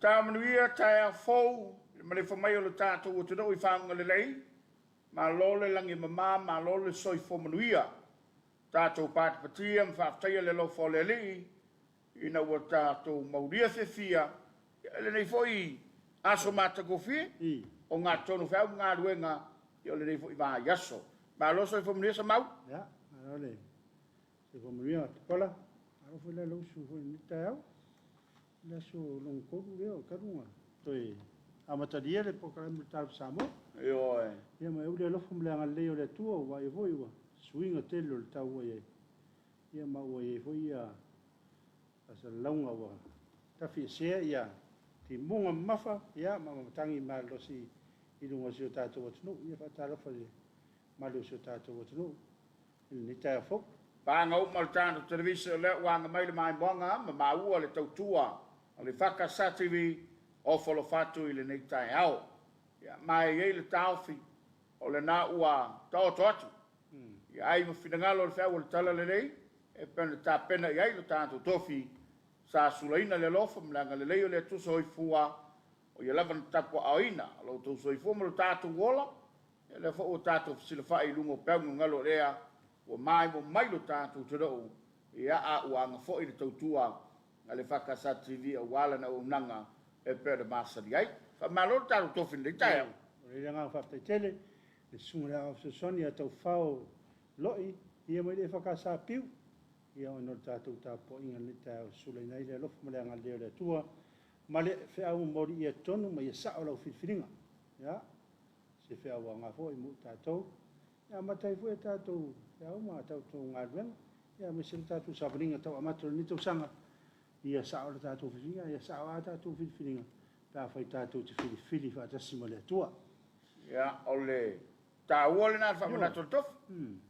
Taeao manuia, taeao fou i le maleifua mai o lo tatou atunuu i faguga lelei, malo le lagi e mama, malo le soifua manuia. Tatou patipatia ma faafetaia le alofa o le Alii ina ua tatou maulia fiafia i lenei foi aso matagofie o gatonu feau ma galuega o lenei foi vaiaso. Malo soifua manuia Samau. Ia, malo le soifua manuia Tupuola. Malo foi le alausu foi i lenei taeao. O le aso lona tolu lea o talu ona toe amatalia le polokalame o le Talofa Samoa. Ioe. Ia ma e uli alofa ma le agalelei o le Atua ua vaaia foi ua suiga tele o le tau ua i ai. Ia ma ua i ai foi ia faasalalauga ua tafiesea ia timuga mamafa ia ma matagi malolosi i luga o si o tatou atunuu. Ia faatalofa i le mamalu o si o tatou atunuu i lenei taeao fou. Paga uma o le tatou televise o lea ua aga mai le maimoaga ma maua le tautua a le EFKS TV ofo alofa atu i lenei taeao. Ia, ma e i ai le taofi o lena ua taoto atu ia ai ma finagalo o le feau o le Talalelei e pei ona tapena i ai lo tatou tofi sa sulaina le alofa ma le agalelei o le Atua Soifua o ia lava na tapuaaoina o lo outou soifua ma lo tatou ola. Ia lea foi ua tatou fesilafai i luga o peau gagalo o lea ua maimoa mai lo tatou atunuu, ia a ua aga foi le tautua a le EFKS TV aua lana auaunaga e pei ona masani ai. Faamalo le tatou tofi i lenei taeao. O le agaga faafetai tele le susuga i le Aoao Fesoasoani ia Taufao Loi ia mai le EFKS Piu ia ona o le tatou tapuaiga i lenei taeao e sulaina ai le alofa ma le agalelei o le Atua ma le feau momoli ia tonu ma ia sao lau filifiliga. Ia se feau aoga foi mo tatou e amata ai foi a tatou feau ma a tatou galuega ia aemaise le tatou savaliga tau amata o lenei tausaga ia sao le tatou filifiliga ia sao a tatou filifiliga pe afai tatou te filifili faatasi ma le Atua. Ia, o le taua lena o le faamanatu o le tofi.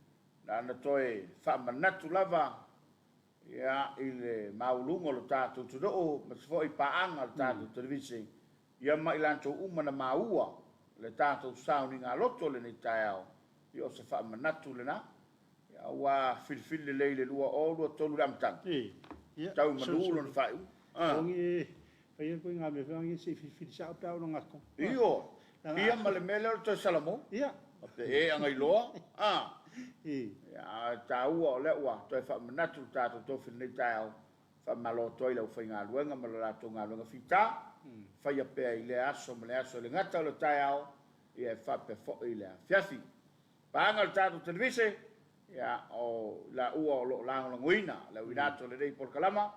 Na ona toe faamanatu lava ia i le maualuga o lo tatou atunuu aemaise foi paaga o le tatou televise ia ma i latou uma na maua le tatou sauniga loto i lenei taeao, ia o se faamanatu lena. Ia, ua filifili lelei i le 2023 i le amataga, tau manu lona faaiuga. Togi e fai ai koe ngā mea whangi se i filifili sao pe a ona ngako. Io, ia ma le mea lea o le toe salamo. Ia. Pe e anga iloa. Ia, taua o lea ua toe faamanatu le tatou tofi i lenei taeao. Faamalo atu ai le aufaigaluega ma le latou galuega fita, faia pea i lea aso ma lea aso e le gata o le taeao, ia e faapea foi i le afiafi. Paga o le tatou televise, ia o i laua o lo o lagolagoina le auina atu o lenei polokalama,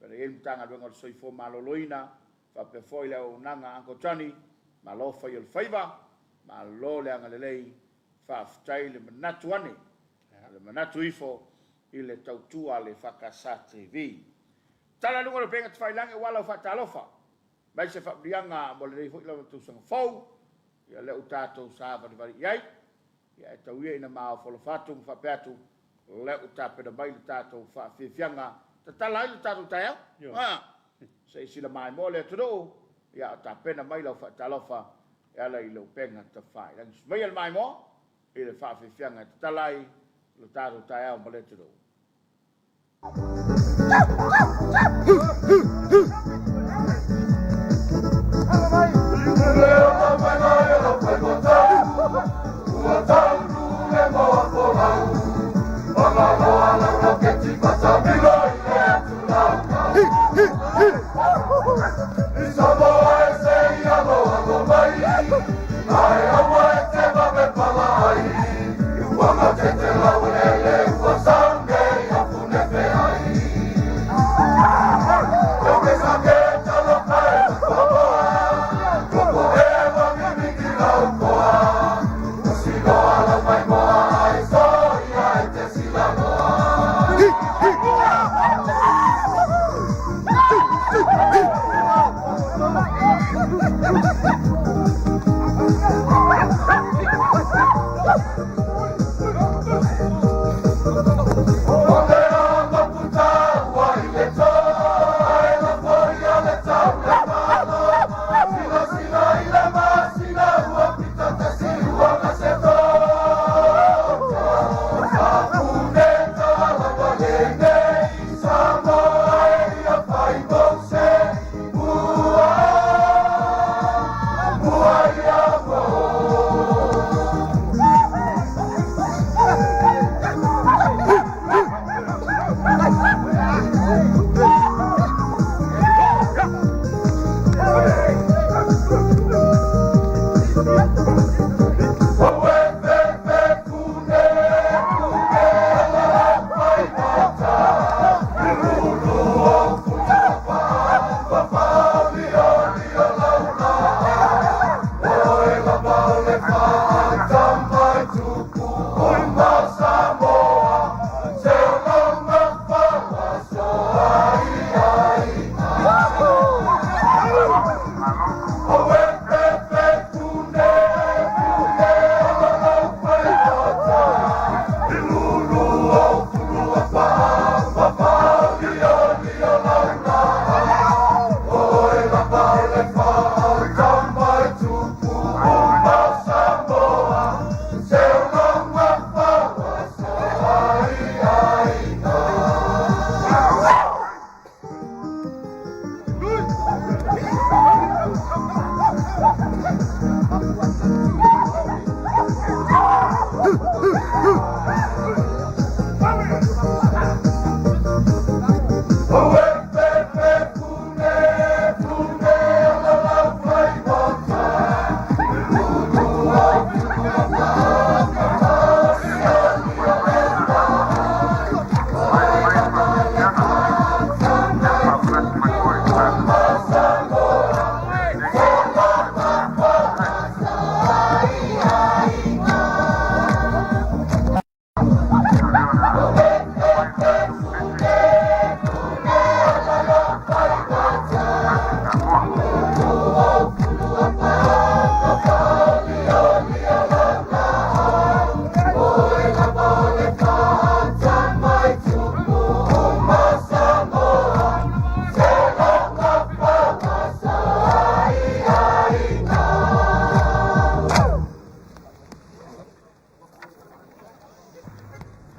pei ona i ai le Matagaluega o le Soifua Maloloina, faapea foi le auaunaga a Uncle Johnny, malo fai o le faiva, malo le agalelei, faafetai le manatu ane, le manatu ifo i le tautua a le EFKS TV. Tala luga o le upega tafailagi aua lau faatalofa mai se faamanuiaga mo lenei foi lava tausaga fou, ia lea ua tatou savalivali i ai, ia e tau ia ina maofaalofa atu ma faapea atu, lea ua tapena mai le tatou faafiafiaga tatala ai le tatou taeao. Se i sila maimoa le atunuu, ia o tapena mai lau faatalofa e ala i le upega tafailagi. Maia le maimoa i le faafiafiaga e tatala ai lo tatou taeao ma le atunuu.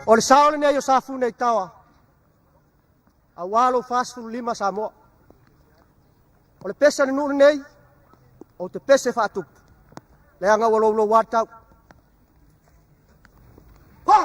O le sao lenei o Safune i Tawa, auā lou 45 Samoa. O le pese a le nuu lenei, ou te pese faatupu, leaga ua louloua le tau. Ha!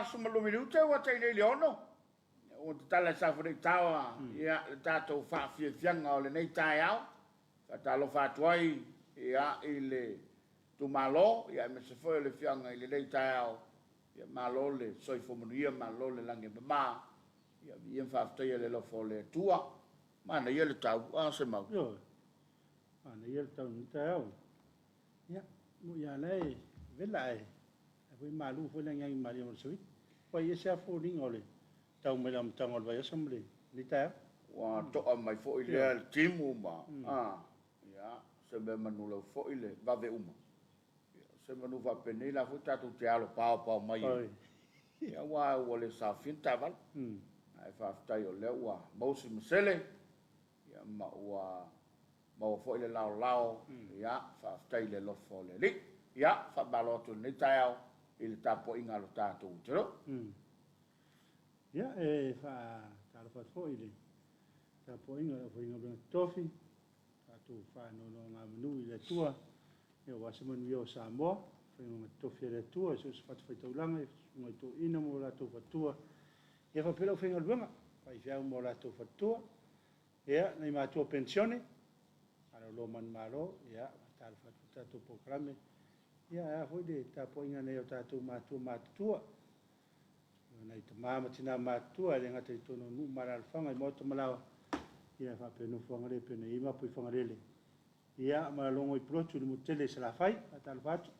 42 minute ua tai nei i le 6. Ua tatala e Safoleitaoa ia le tatou faafiafiaga o lenei taeao. Faatalofa atu ai ia i le itumalo ia aemaise foi o le afioaga i lenei taeao. Ia malo le soifua manuia, malo le lagi e mama. Ia viia ma faafetaia le alofa o le Atua. Manaia le tau, a Semau? Ioe. Manaia le tau i lenei taeao. Ia, mo ia la e vela ae ai foi malu foi le agiagi malie ma le sui. Ua i ai se foliga o le tau mai le amataga o le vaiaso ma lenei taeao. Ua to'a mai foi lea le timu ma, a, ia, se mea manulau foi le vave uma. Ia, se manu faapenei la foi tatou te alo paopao mai ai. Ia, aua ua le saofia ni taavale. Ae faafetai o lea ua maua si masele, ia, ma ua maua foi le laolao, ia, faafetai i le alofa o le Alii. Ia, faamalo atu i lenei taeao i le tapuaiga a lo tatou atunuu. Ia, e faatalofa atu foi i le tapuaiga a le aufaigaluega totofi, tatou faanonogamanu i le Atua, ia aua se manuia o Samoa, aufaigaluega totofi a le Atua i so o se fatafaitaulaga, i susuga i toeaiina ma o latou faletua, ia faapea le aufaigaluega, faifeau ma o latou faletua, ia, nai matua penisione, malolo manumalo, ia, faatalofa atu i le tatou polokalame, ia, ae a foi le tapuaiga a nai o tatou matua matutua, nai tama ma tina matutua, e le gata i totonu o nuu ma alaalafaga i maota ma laoa, ia, faapea nofoaga le pei ona i ai Mapuifagalele, ia, ma Logo i Pulotu i le motu tele i Salafai. Faatalofa atu.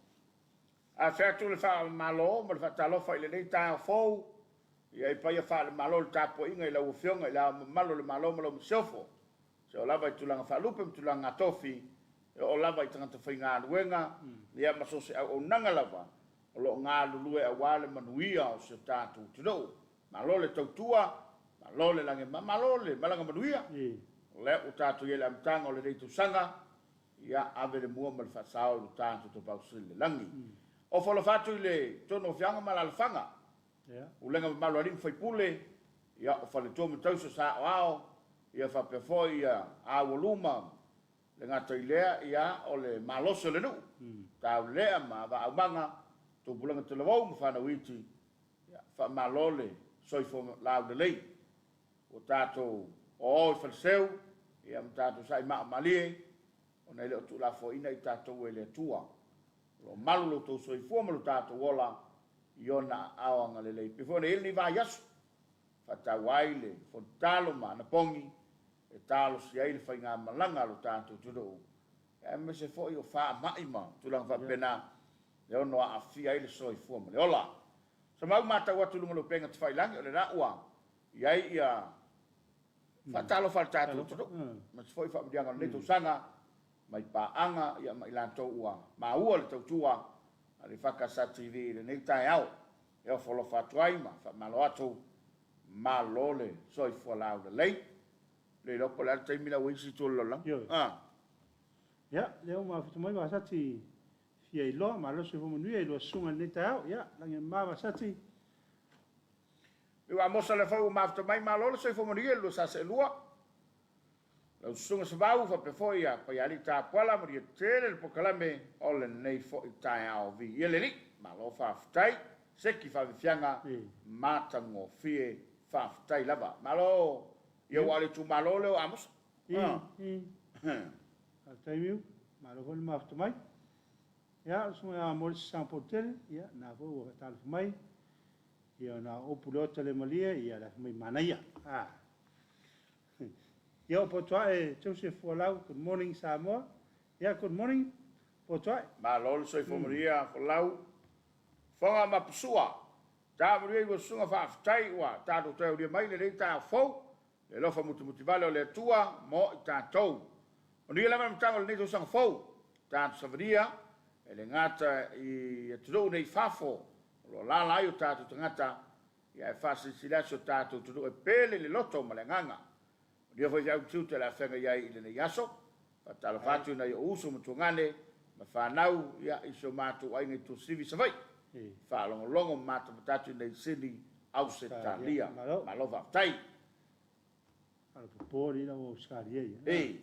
Afe atu le faamalo ma le faatalofa i lenei taeao fou i ai paia faale-Malo i le tapuaiga i lau Afioga i Le Ao Mamalu o le Malo ma lau Masiofo, se oo lava i tulaga faalupe ma tulaga tofi, e oo lava i tagata faigaluega, ia ma so o se auaunaga lava o lo o galulue aua le manuia o si o tatou atunuu. Malo le tautua, malo le lagema, malo le malaga manuia. O lea ua tatou i ai i le amataga o lenei tausaga, ia ave le mua ma le faasao i lo tatou Tapaau Sili i le lagi. Ofo alofa atu i le tonu o afioaga ma alaalafaga, pulega mamalu a alii ma faipule, ia o faletua ma tausi o saoao, ia faapea foi ia aualuma, le gata i lea, ia o le malosi o le nuu, taulelea ma vaaumaga, tupulaga talavou ma fanau iti, ia faamalo le soifua laulelei. Ua tatou o i Faleseu, ia ma tatou sai maa malie, ona e le o tuulafoaiina i tatou e le Atua. O lo o malu lo outou soifua ma lo tatou ola i ona aao agalelei. Pei foi ona i ai lenei vaiaso, faataua ai le fono tatalo ma anapogi e talosia ai le faigamalaga a lo tatou atunuu, aemaise foi o faamai ma tulaga faapena e ono aafia ai le soifua ma le ola. Sa mau matau atu i luga o le upega tafailagi, o lena ua i ai ia faatalofa a le tatou atunuu, aemaise foi faamanuiaga o lenei tausaga mai paaga ia ma i latou ua maua le tautua a le EFKS TV i lenei taeao. E ofo alofa atu ai ma faamalo atu, malo le soifua laulelei. Le iloa po o le a le taimi la ua isi itu o le lalolagi. Ioe. Ia, lea ua mafuta mai Vasati fia iloa, malo le soifua manuia i lua susuga i lenei taeao. Ia, lagi e mama Vasati. Ua Amosa lea foi ua mafuta mai, malo le soifua manuia i le 242. Lau Susuga Savau faapea foi ia Paialii Tapuala, manuia tele le polokalame o lenei foi taeao. Viia le Alii, malo faafetai, seki faafiafiaga matagofie, faafetai lava. Malo ia ua o le itumalo lea o Amosa. Faafetai Miu, malo foi le mafuta mai. Ia, le Susuga ia Maurice Sampotele, ia, na foi ua faatalofa mai. Ia, na o upu le ota le malie, ia, le afa mai manaia. Ah. Ia, o Potuae Joseph Folau, good morning Samoa. Ia, good morning Potuae. Malo le soifua manuia Folau. Fofoga ma Pusua, ta manuia i ua susuga faafetai ua tatou toe aulia mai lenei taeao fou, le alofa mutimutivale o le Atua mo i tatou. Manuia lava le amataga o lenei tausaga fou, tatou savalia e le gata i atunuu nei i fafo o lo o alaala ai o tatou tagata, ia ae faasilasila atu si o tatou atunuu e pele le loto ma le agaga. Manuia foi feau tiute o le a feagai ai i lenei aso. Faatalofa atu i nai ou uso ma tuagane ma fanau ia i si o matou aiga i Tuasivi, Savaii. Faalogologo ma matamata atu i nei Sini, Ausetalia. Malo faafetai. Alo popo ni lau Australia ia.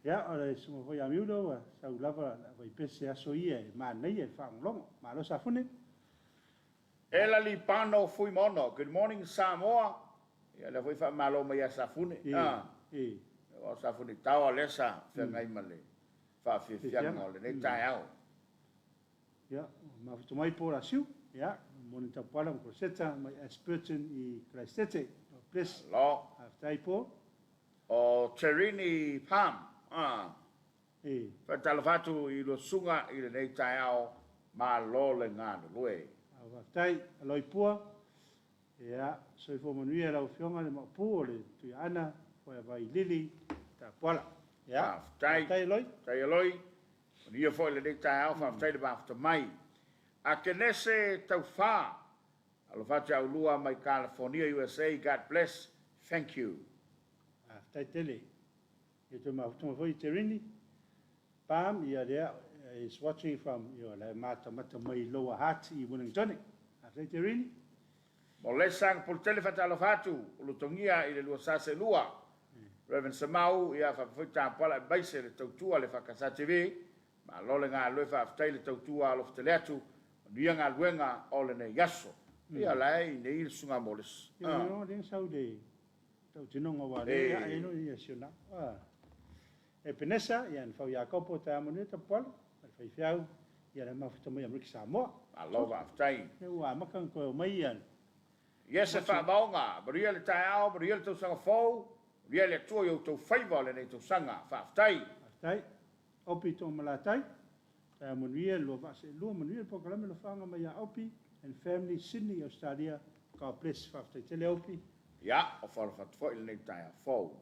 Ia, o le susuga foi ia Miula ua sau lava le vaipese aso ia e manaia i le faalogologo. Malo Safune. Ela Lipano Fuimaono, Good morning Samoa. Ia lea foi faamalo mai ia Safune. Aua o Safune Taoa lea sa feagai ma le faafiafiaga o lenei taeao. Ia, mafuta mai Paul Asiu, ia, morning Tapuala ma Crosetta mai Ashburton i Karaisete. God bless. Malo. Faafetai Paul. O Terini Palm, Faatalofa atu i lua susuga i lenei taeao, malo le galulue. Faafetai Aloipua. Ia, soifua manuia lau Afioga le Maopu o le Tuiaana, Foeavailili, Tapuala. Ia, Faafetai. faafetai Eloi. Faafetai Eloi. Manuia foi lenei taeao, faafetai le mafuta mai. Akenese Taufa, alofa atu ia ulua mai California, USA, God bless, thank you. Faafetai tele. Ia toe mafuta mai foi Terini Palm, ia lea is watching from ia la e matamata mai Lower Hutt i Wellingtone. Faafetai Terini. Molesa Gapolutele faatalofa atu, ulutogia i le lua sa seelua. Rev. Semau, ia faapea foi Tapuala aemaise le tautua le Fakasa TV. Malo le galulue faafetai le tautua alofa tele atu, manuia galuega o lenei aso. Ia la e i inei le susuga Molesa. Ia, ia, lea na sau le Tautinoga aua lea ia ae no ia si ona. Epenesa ia na fau Iakopo taeao manuia Tapuala ma le faifeau ia le mafuta mai Amerika Samoa. Malo faafetai. Lea ua amata ona toe omai ia. Iese faamaoga, manuia le taeao, manuia le tausaga fou, manuia le Atua i outou faiva o lenei tausaga. Faafetai. Faafetai. Opi Toomalatai, taeao manuia le 2 vaa seelua, manuia le polokalame lofaaga mai ia Opi and family Sydney Australia. God bless. Faafetai tele Opi. Ia, o faalofa atu foi lenei taeao fou.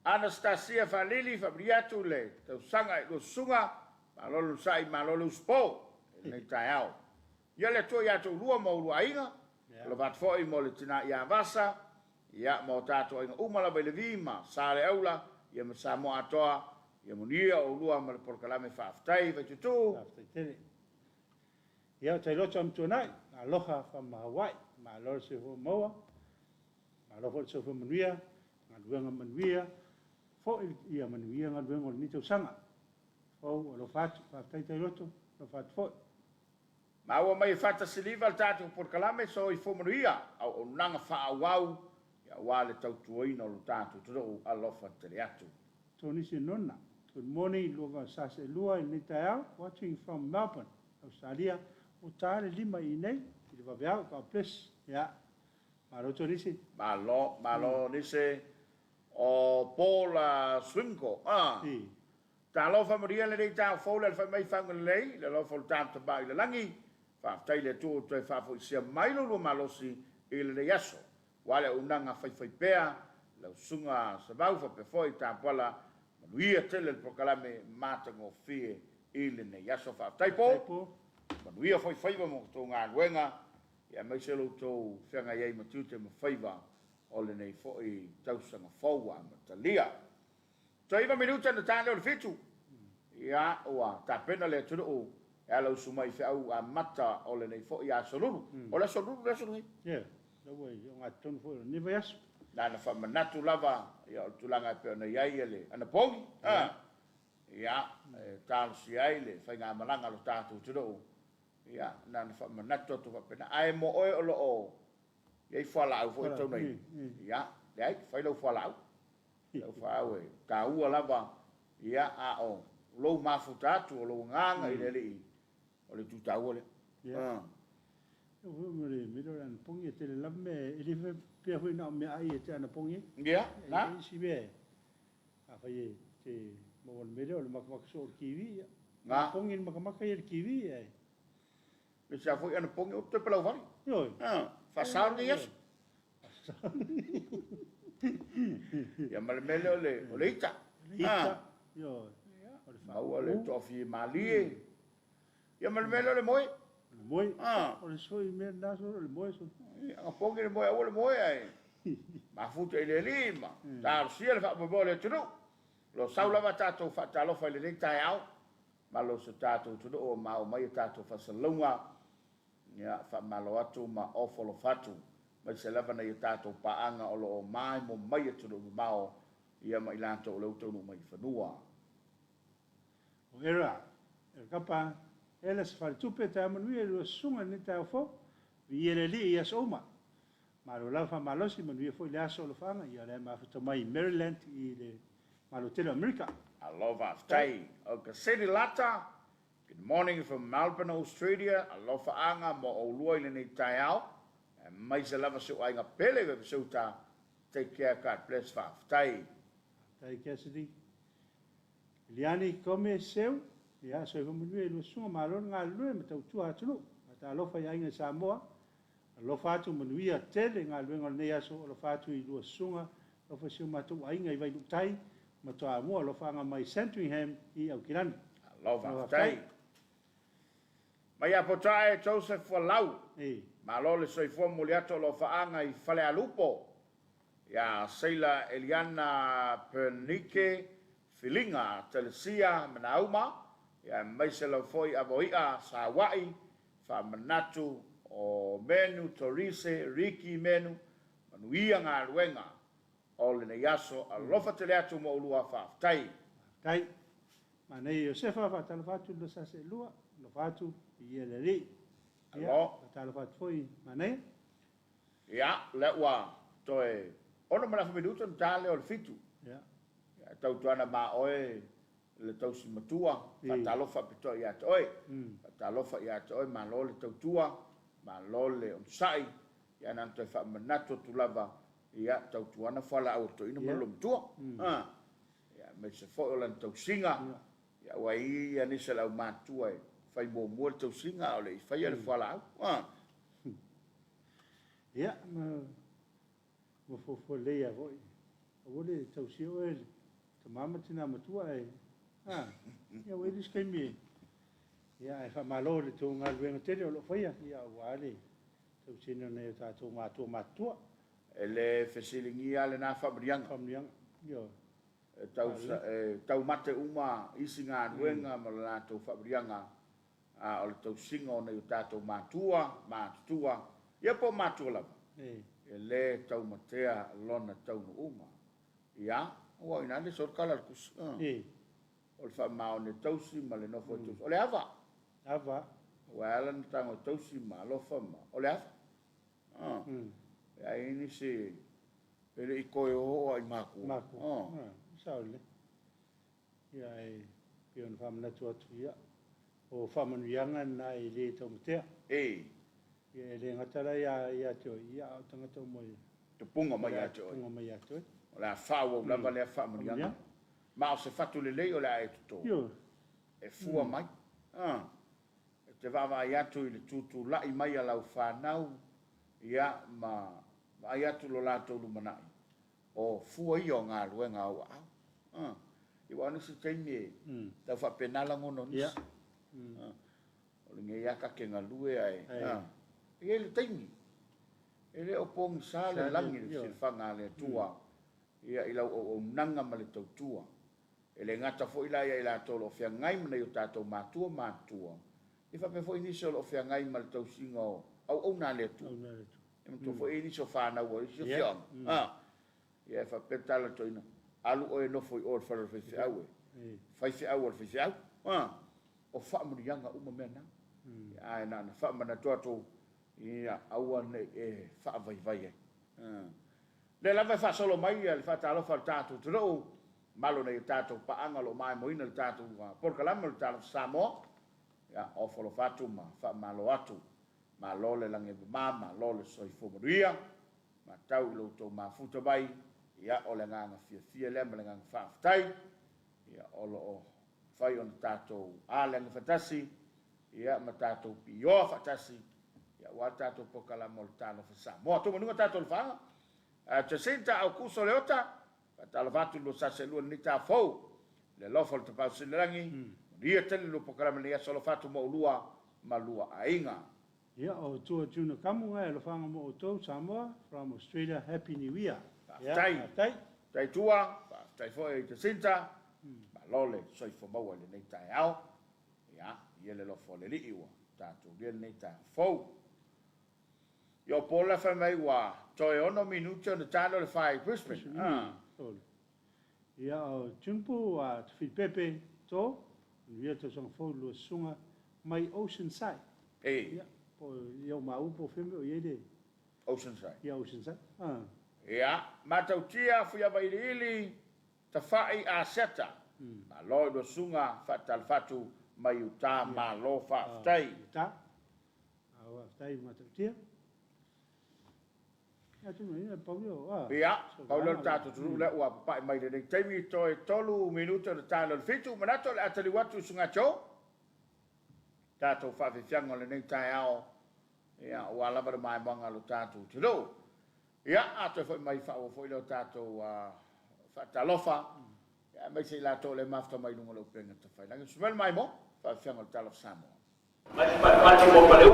Anastasia Faalili, faamanuia atu le tausaga i lua susuga, malo le onosai, malo le usupo i lenei taeao. Ia le Atua ia te oulua ma oulua aiga, alofa atu foi mo le tina ia Vasa, ia ma o tatou aiga uma lava i Levi ma Saleaula, ia ma Samoa atoa, ia manuia oulua ma le polokalame faafetai Vaituutuu. Faafetai tele. Ia o Tailoto Amituanai, aloha from Hawaii, malo le soifua maua, malo foi le soifua manuia, galuega manuia, foi ia manuia galuega o lenei tausaga. Fou alofa atu, faafetai Tailoto, alofa atu foi. Maua mai e fatasiliva le tatou polokalame soifua manuia, auaunaga faaauau, ia aua le tautuaina o lo tatou atunuu alofa tele atu. Tonisi Nona, good morning, 2 vaa sa seelua i lenei taeao, watching from Melbourne, Australia, ua ta le 5 i inei, i le vaveao, God bless. Ia, malo Tonisi. Malo, malo nise o Paul Swinko. Talofa manuia lenei taeao fou le alafai mai fauga lelei, le alofa o le tatou Tama i le lagi. Faafetai le Atua ua toe faafoisia mai lo lua malosi i lenei aso. Ua le auaunaga faifaipea, lau susuga Savau faapea foi Tapuala, manuia tele le polokalame matagofie i lenei aso. Faafetai po, manuia foi faiva ma outou galuega, aemaise lo outou feagai ai ma tiute ma faiva o lenei foi tausaga fou ua amatalia. Toe 9 minute na ta lea o le 7. Ia, ua tapena le atunuu e ala usu mai i feau amata o lenei foi aso Lulu. O le aso Lulu le aso lenei. Ia, la ua i ogatotonu foi o lenei vaiaso. Na na faamanatu lava ia o le tulaga e pei ona i ai le anapogi. Ia, e talosia ai le faigamalaga o lo tatou atunuu. Ia, na na faamanatu atu faapena. Ae mo oe o lo o i ai fualaau foi e tau nei. Ia, leai, fai lau fualaau. Lau fualaau e taua lava, ia, a o lou mafuta atu o lou agaga i le Alii, o le itu taua lea. Ia. O le mea lea o le anapogi e tele lava mea e le faapea foi na o meaai e te anapogi ai. Ia, na. E isi mea, afai e te maua le mea lea o le makamaka soo o le kiwi, ia. Na. Anapogi le makamaka ia le kiwi, ae. Le sa foi anapogi o te palau fale. Ioe. Faasao lenei aso. Ia ma le mea lea o le ita. Le ita. Ioe. O le Maua le toafia malie. Ia ma le mea lea o le moe. O le moe. O le soi mea lena so o le moe so. Anapogi le moe, aua le moe ae. Mafuta i le Alii ma talosia le faamoemoe o le atunuu. Lo sau lava tatou faatalofa i lenei taeao. Malo se tatou atunuu o maua mai e tatou faasalalauga. Ia, faamalo atu ma ofo alofa atu. Mai se lava nei tatou paaga o lo o maemo mai atunuu mamao, ia ma i latou o le utaunuu mai i fanua. O era, era kapa, ela se faletupe taeao manuia i lua susuga i lenei taeao fou. Viia le Alii i aso uma. Malo lava faamalosi, manuia foi le aso alofaaga, ia o lea mafuta mai i Maryland i le Malo tele o Amerika. Alo faafetai. Ok Seli Lata, good morning from Melbourne Australia, alofaaga mo oulua i lenei taeao, aemaise lava si ou aiga pele i Veveseuta, take care God bless faafetai. Faafetai Cassidy. Eliani Kome Seu, ia soifua manuia i lua susuga, malo le galulue ma tautua atunuu. Faatalofa i aiga i Samoa, alofa atu manuia tele galuega o lenei aso, alofa atu i lua susuga, alofa i si o matou aiga i Vailuutai ma Toamua, alofaaga mai Sandringham i Aukilani. Malo faafetai. Mai ia Potae Joseph Folau, malo le soifua momoli atu alofaaga i Falealupo. Ia Seila Eliana Pernike Filiga Telesia Manauma, aemaise lava foi Avoi'a Saua'i Faamanatu o Menu Torise Ricky Menu, manuia galuega o lenei aso, alofa tele atu mo oulua, faafetai. Faafetai. Manaia Iosefa, faatalofa atu i le 242, alofa atu, viia le Alii. Ia, faatalofa atu foi Manaia. Ia, lea ua toe ono ma le afa minuta ona ta lea o le fitu. Ia. Ia, e tautuana ma oe le tausi matua, faatalofa faapitoa ia te oe. Faatalofa ia te oe, malo le tautua, malo le onosai, ia na ona toe faamanatu atu lava, ia, tautuana fualaau a le toeaina ma le loomatua. Ia, aemaise foi o lana tausiga, ia, ua i ai ia nisi o le aumatua e fai muamua le tausiga a o le i faia le fualaau. Ia, ma ma fuafua lelei lava foi. Aua le tausia oe le tama ma tina matua ae, a, ia ua i ai le isi taimi e, ia, ae faamalo i le tou galuega tele o lo o faia, ia, aua le tausiaina o nai o tatou matua matutua. E le fesiligia lena faamanuiaga. Faamanuiaga, ioe. E tau, e taumate uma isi galuega ma le latou faamanuiaga a o le tausiga o nai o tatou matua, matutua, ia po o matua lava, e le taumatea lona taunuuga. Ia, aua o i ina le solo tala a le tusi. O le faamaoni e tausi ma le nofo e tausi. O le ava. Ava. Aua e ala ona tago e tausi ma alofa ma... O le ava. E ai nisi e le i toe oo lava i matua. Matua. Sao lelei. Ia, e pei ona faamanatu atu, ia, o faamanuiaga na e le taumatea. E. Ia, e le gata la ia, ia te oe, ia, a o tagata uma e. Tupuga mai ia te oe. Tupuga mai ia te oe. O le a faaauau lava lea faamanuiaga. Ma o se fatu lelei o le a e toto. Ioe. E fua mai. A. E te vaavaai atu i le tutulai mai a lau fanau, ia, ma vaai atu lo latou lumanai. O fua ia o galuega a ou aao. A, aua o nisi taimi e tau faapena lagona o nisi. A, o lenei lava ta te galue ae, a, e i ai le taimi. E le o pogisa le lagi i le silafaga a le Atua ia i lau auaunaga ma le tautua. E le gata foi la ia i latou o lo o feagai ma nai o tatou matua matutua, ia faapea foi nisi o lo o feagai ma le tausiga o auauna a le Atua. E manatua foi e i ai nisi o fanau a isi afioaga, a, ia e faapea le tala a le toeaina, alu oe e nofo i o i le fale o le faifeau e fai feau a le faifeau. A, o faamanuiaga uma mea na. Ae na ona faamanatu atu, ia aua ne i e faavaivai ai. O lea lava e faasolo mai le faatalofa a le tatou atunuu, malo nei o tatou paaga o lo o maaemoina le tatou polokalame o le Talofa Samoa. Ia, ofo alofa atu ma faamalo atu. Malo le lagi e mama, malo le soifua manuia. Matau i lo outou mafuta mai, ia, o le agaga fiafia lea ma le agaga faafetai, ia, o lo o mafai ona tatou aleaga faatasi, ia, ma tatou piioa faatasi, ia, aua le tatou polokalame o le Talofa Samoa. Tumanuga tatou lofaaga, Jacinta Aukuso Leota, Faatalofa atu lua sasi lua lenei ta fou. Le alofa o le Tapaau Sili Lagi, manuia tele lua polokalame lenei aso alofa atu mo oulua ma lua aiga. Ia o tua Juna Kamu gae alofaga mo outou Samoa from Australia Happy New Year. Faafetai. Faafetai. Faafetai Tua, faafetai foi Jacinta, malo le soifua maua i lenei taeao. Ia, ia le alofa o le Alii ua tatou lia lenei taeao fou. Ia o Paula fai mai ua toe ono minute ona ta lea o le fa i Brisbane. Ah. Ia o Junpu a Tafilipepe to, manuia le tausaga fou i lua susuga mai Oceanside. E. Ia, Po o i au maua po o fea mea o i ai le Oceanside. Ia Oceanside. Ah. Ia, Matautia, Fuiavailiili, Tafai, Aseta. Malo i lua susuga faatalofa atu mai uta, malo faafetai. Uta. Ah, faafetai i Matautia. Ia, pau lea o le tatou atunuu lea ua papae mai i lenei taimi, toe 3 minute ona ta lea o le 7. Manatu o le a taliu atu i Susuga Joe, tatou faafiafiaga o lenei taeao, ia, aua lava le maimoaga o lo tatou atunuu. Ia, a toe foi mai faaauau foi lea o tatou faatalofa, ia, aemaise i latou o lea e mafuta mai i luga o le upega tafailagi. Susu mai le maimoa, faafiafiaga o le Talofa Samoa. Mati mo Paleuu.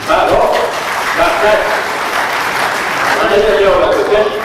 Malo, faafetai. Manaia le leo o lau pepesi.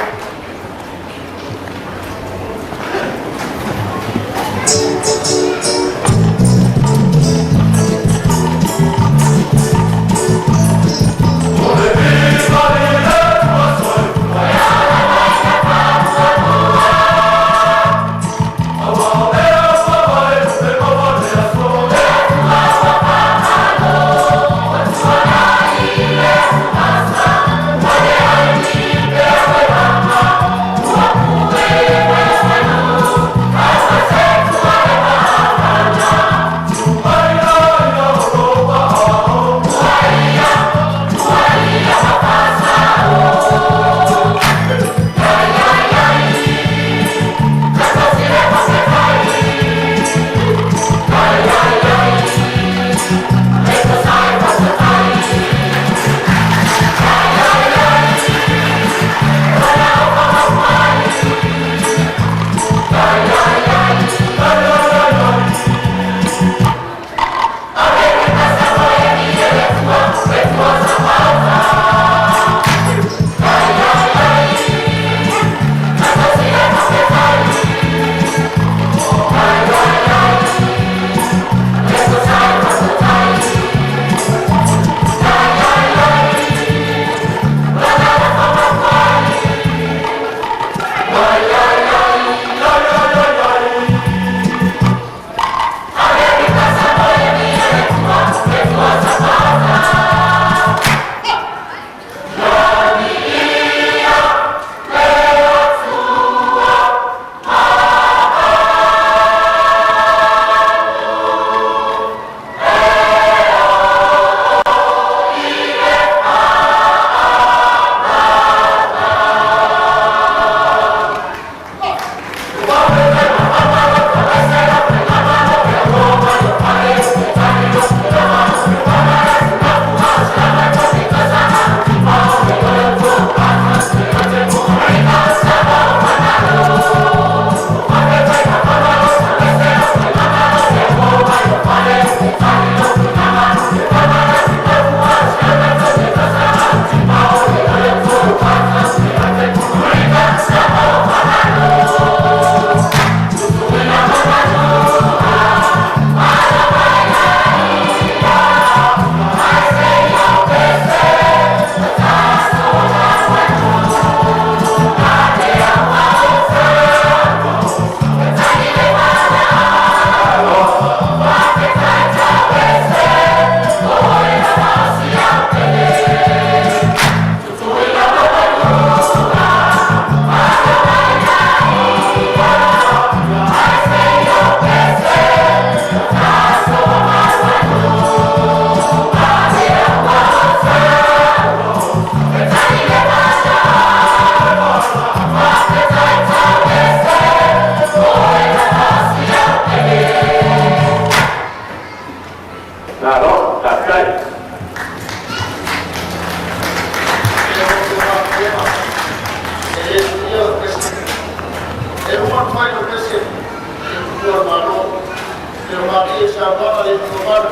Malie saunoaga le mamalu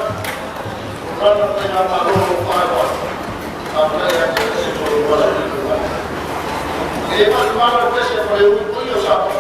o lana faigamalo o lo o faaauau. Faafetai ia te oe mo lou valaauina mai. E le manumanu le pese a Faleu i paia o Samoa.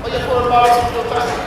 Paia foi o Malo Tutoatasi.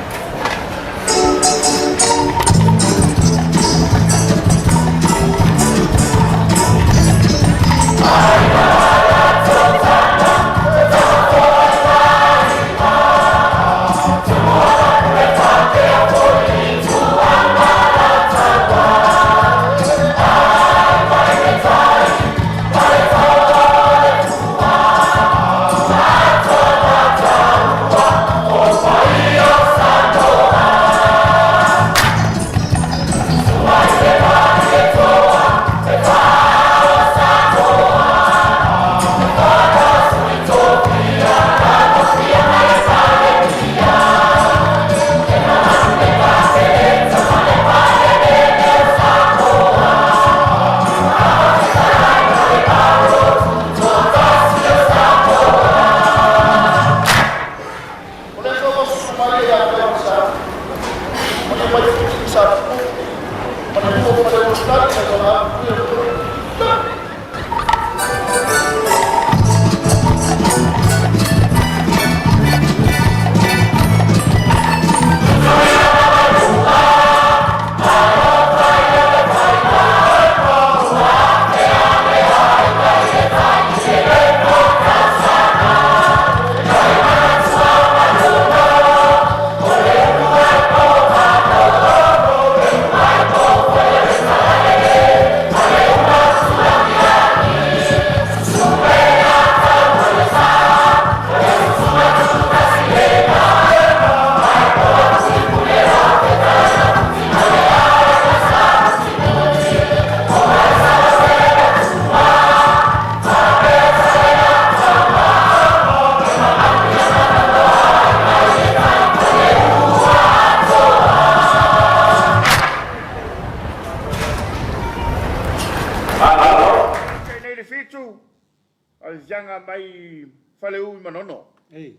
O le Atua ua susu mai ia te au sa, ma le mai futi sa tupu, ma le lua o le tali na tona atu i o Malo. Te nei le fitu, o le siaga mai Faleu i Manono. Ei.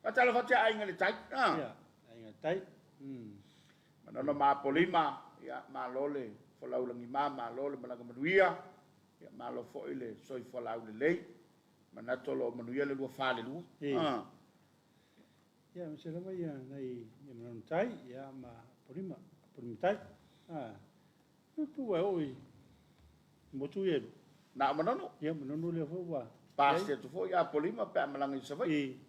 Faatalofa atu ia Aiga i le Tai. Ah. Ia, Aiga i le Tai. Manono ma Apolima, ia, malo le folau lagima, malo le malaga manuia, ia, malo foi le soifua laulelei. Manatu o lo o manuia le 22. Ei. Ah. Ia, aemaise lava ia nai ia Manono Tai, ia ma Apolima, Apolima Tai. Ah. Pe ua oo i motu ia. Na o Manono. Ia, Manono lea foi ua. Pasi atu foi Apolima pe a malaga i Savaii. Ei.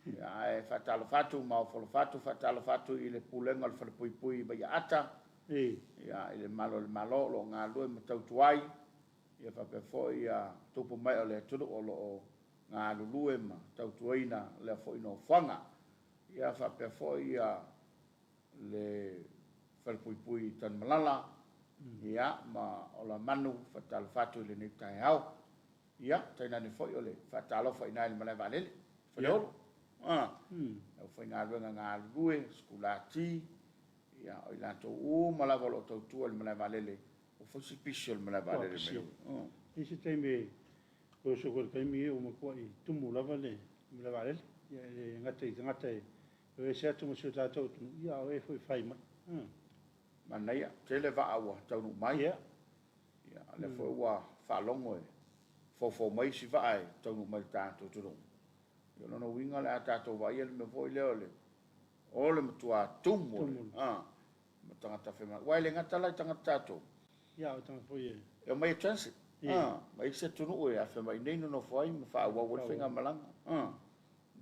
Ia, ae faatalofa atu ma ofolofa atu, faatalofa atu i le pulega o le falepuipui i Vaiaata. Ei. Ia, i le malo o le Malo o lo o galulue ma tautuai, ia faapea foi ia tupu mai o le atunuu o lo o galulue ma tautuaina lea foi nofoaga. Ia faapea foi ia le falepuipui i Tanumalala, ia ma Olamanu, faatalofa atu i lenei taeao. Ia, tainane foi o le faatalofa i ina i le malae vaalele, Faleolo. Ah, le aufaigaluega galulue, sikulati, ia, o i latou uma lava o lo o tautua i le malae vaalele. Ua fai si pisi o le malae vaalele mai lau. I se taimi e toe oso atu ai i le taimi ia ua matuai tumu lava le malae vaalele. Ia e le gata i tagata e o ese atu ma si o tatou atunuu, ia a o e foi e fai mai. Manaia, tele vaa ua taunuu mai. Ia. Ia, o lea foi ua faalogo e foufou mai isi vaa e taunuu mai i le tatou atunuu. Ia o lona uiga o le a tatou vaaia le mea foi lea o le o le matua tumu o le ma tagata femalagaai. Aua e le gata la i tagata tatou. Ia, o tagata foi e. E omai e transit. Ma isi atunuu e afea mai i inei nonofo ai ma faaauau ai le faigamalaga. O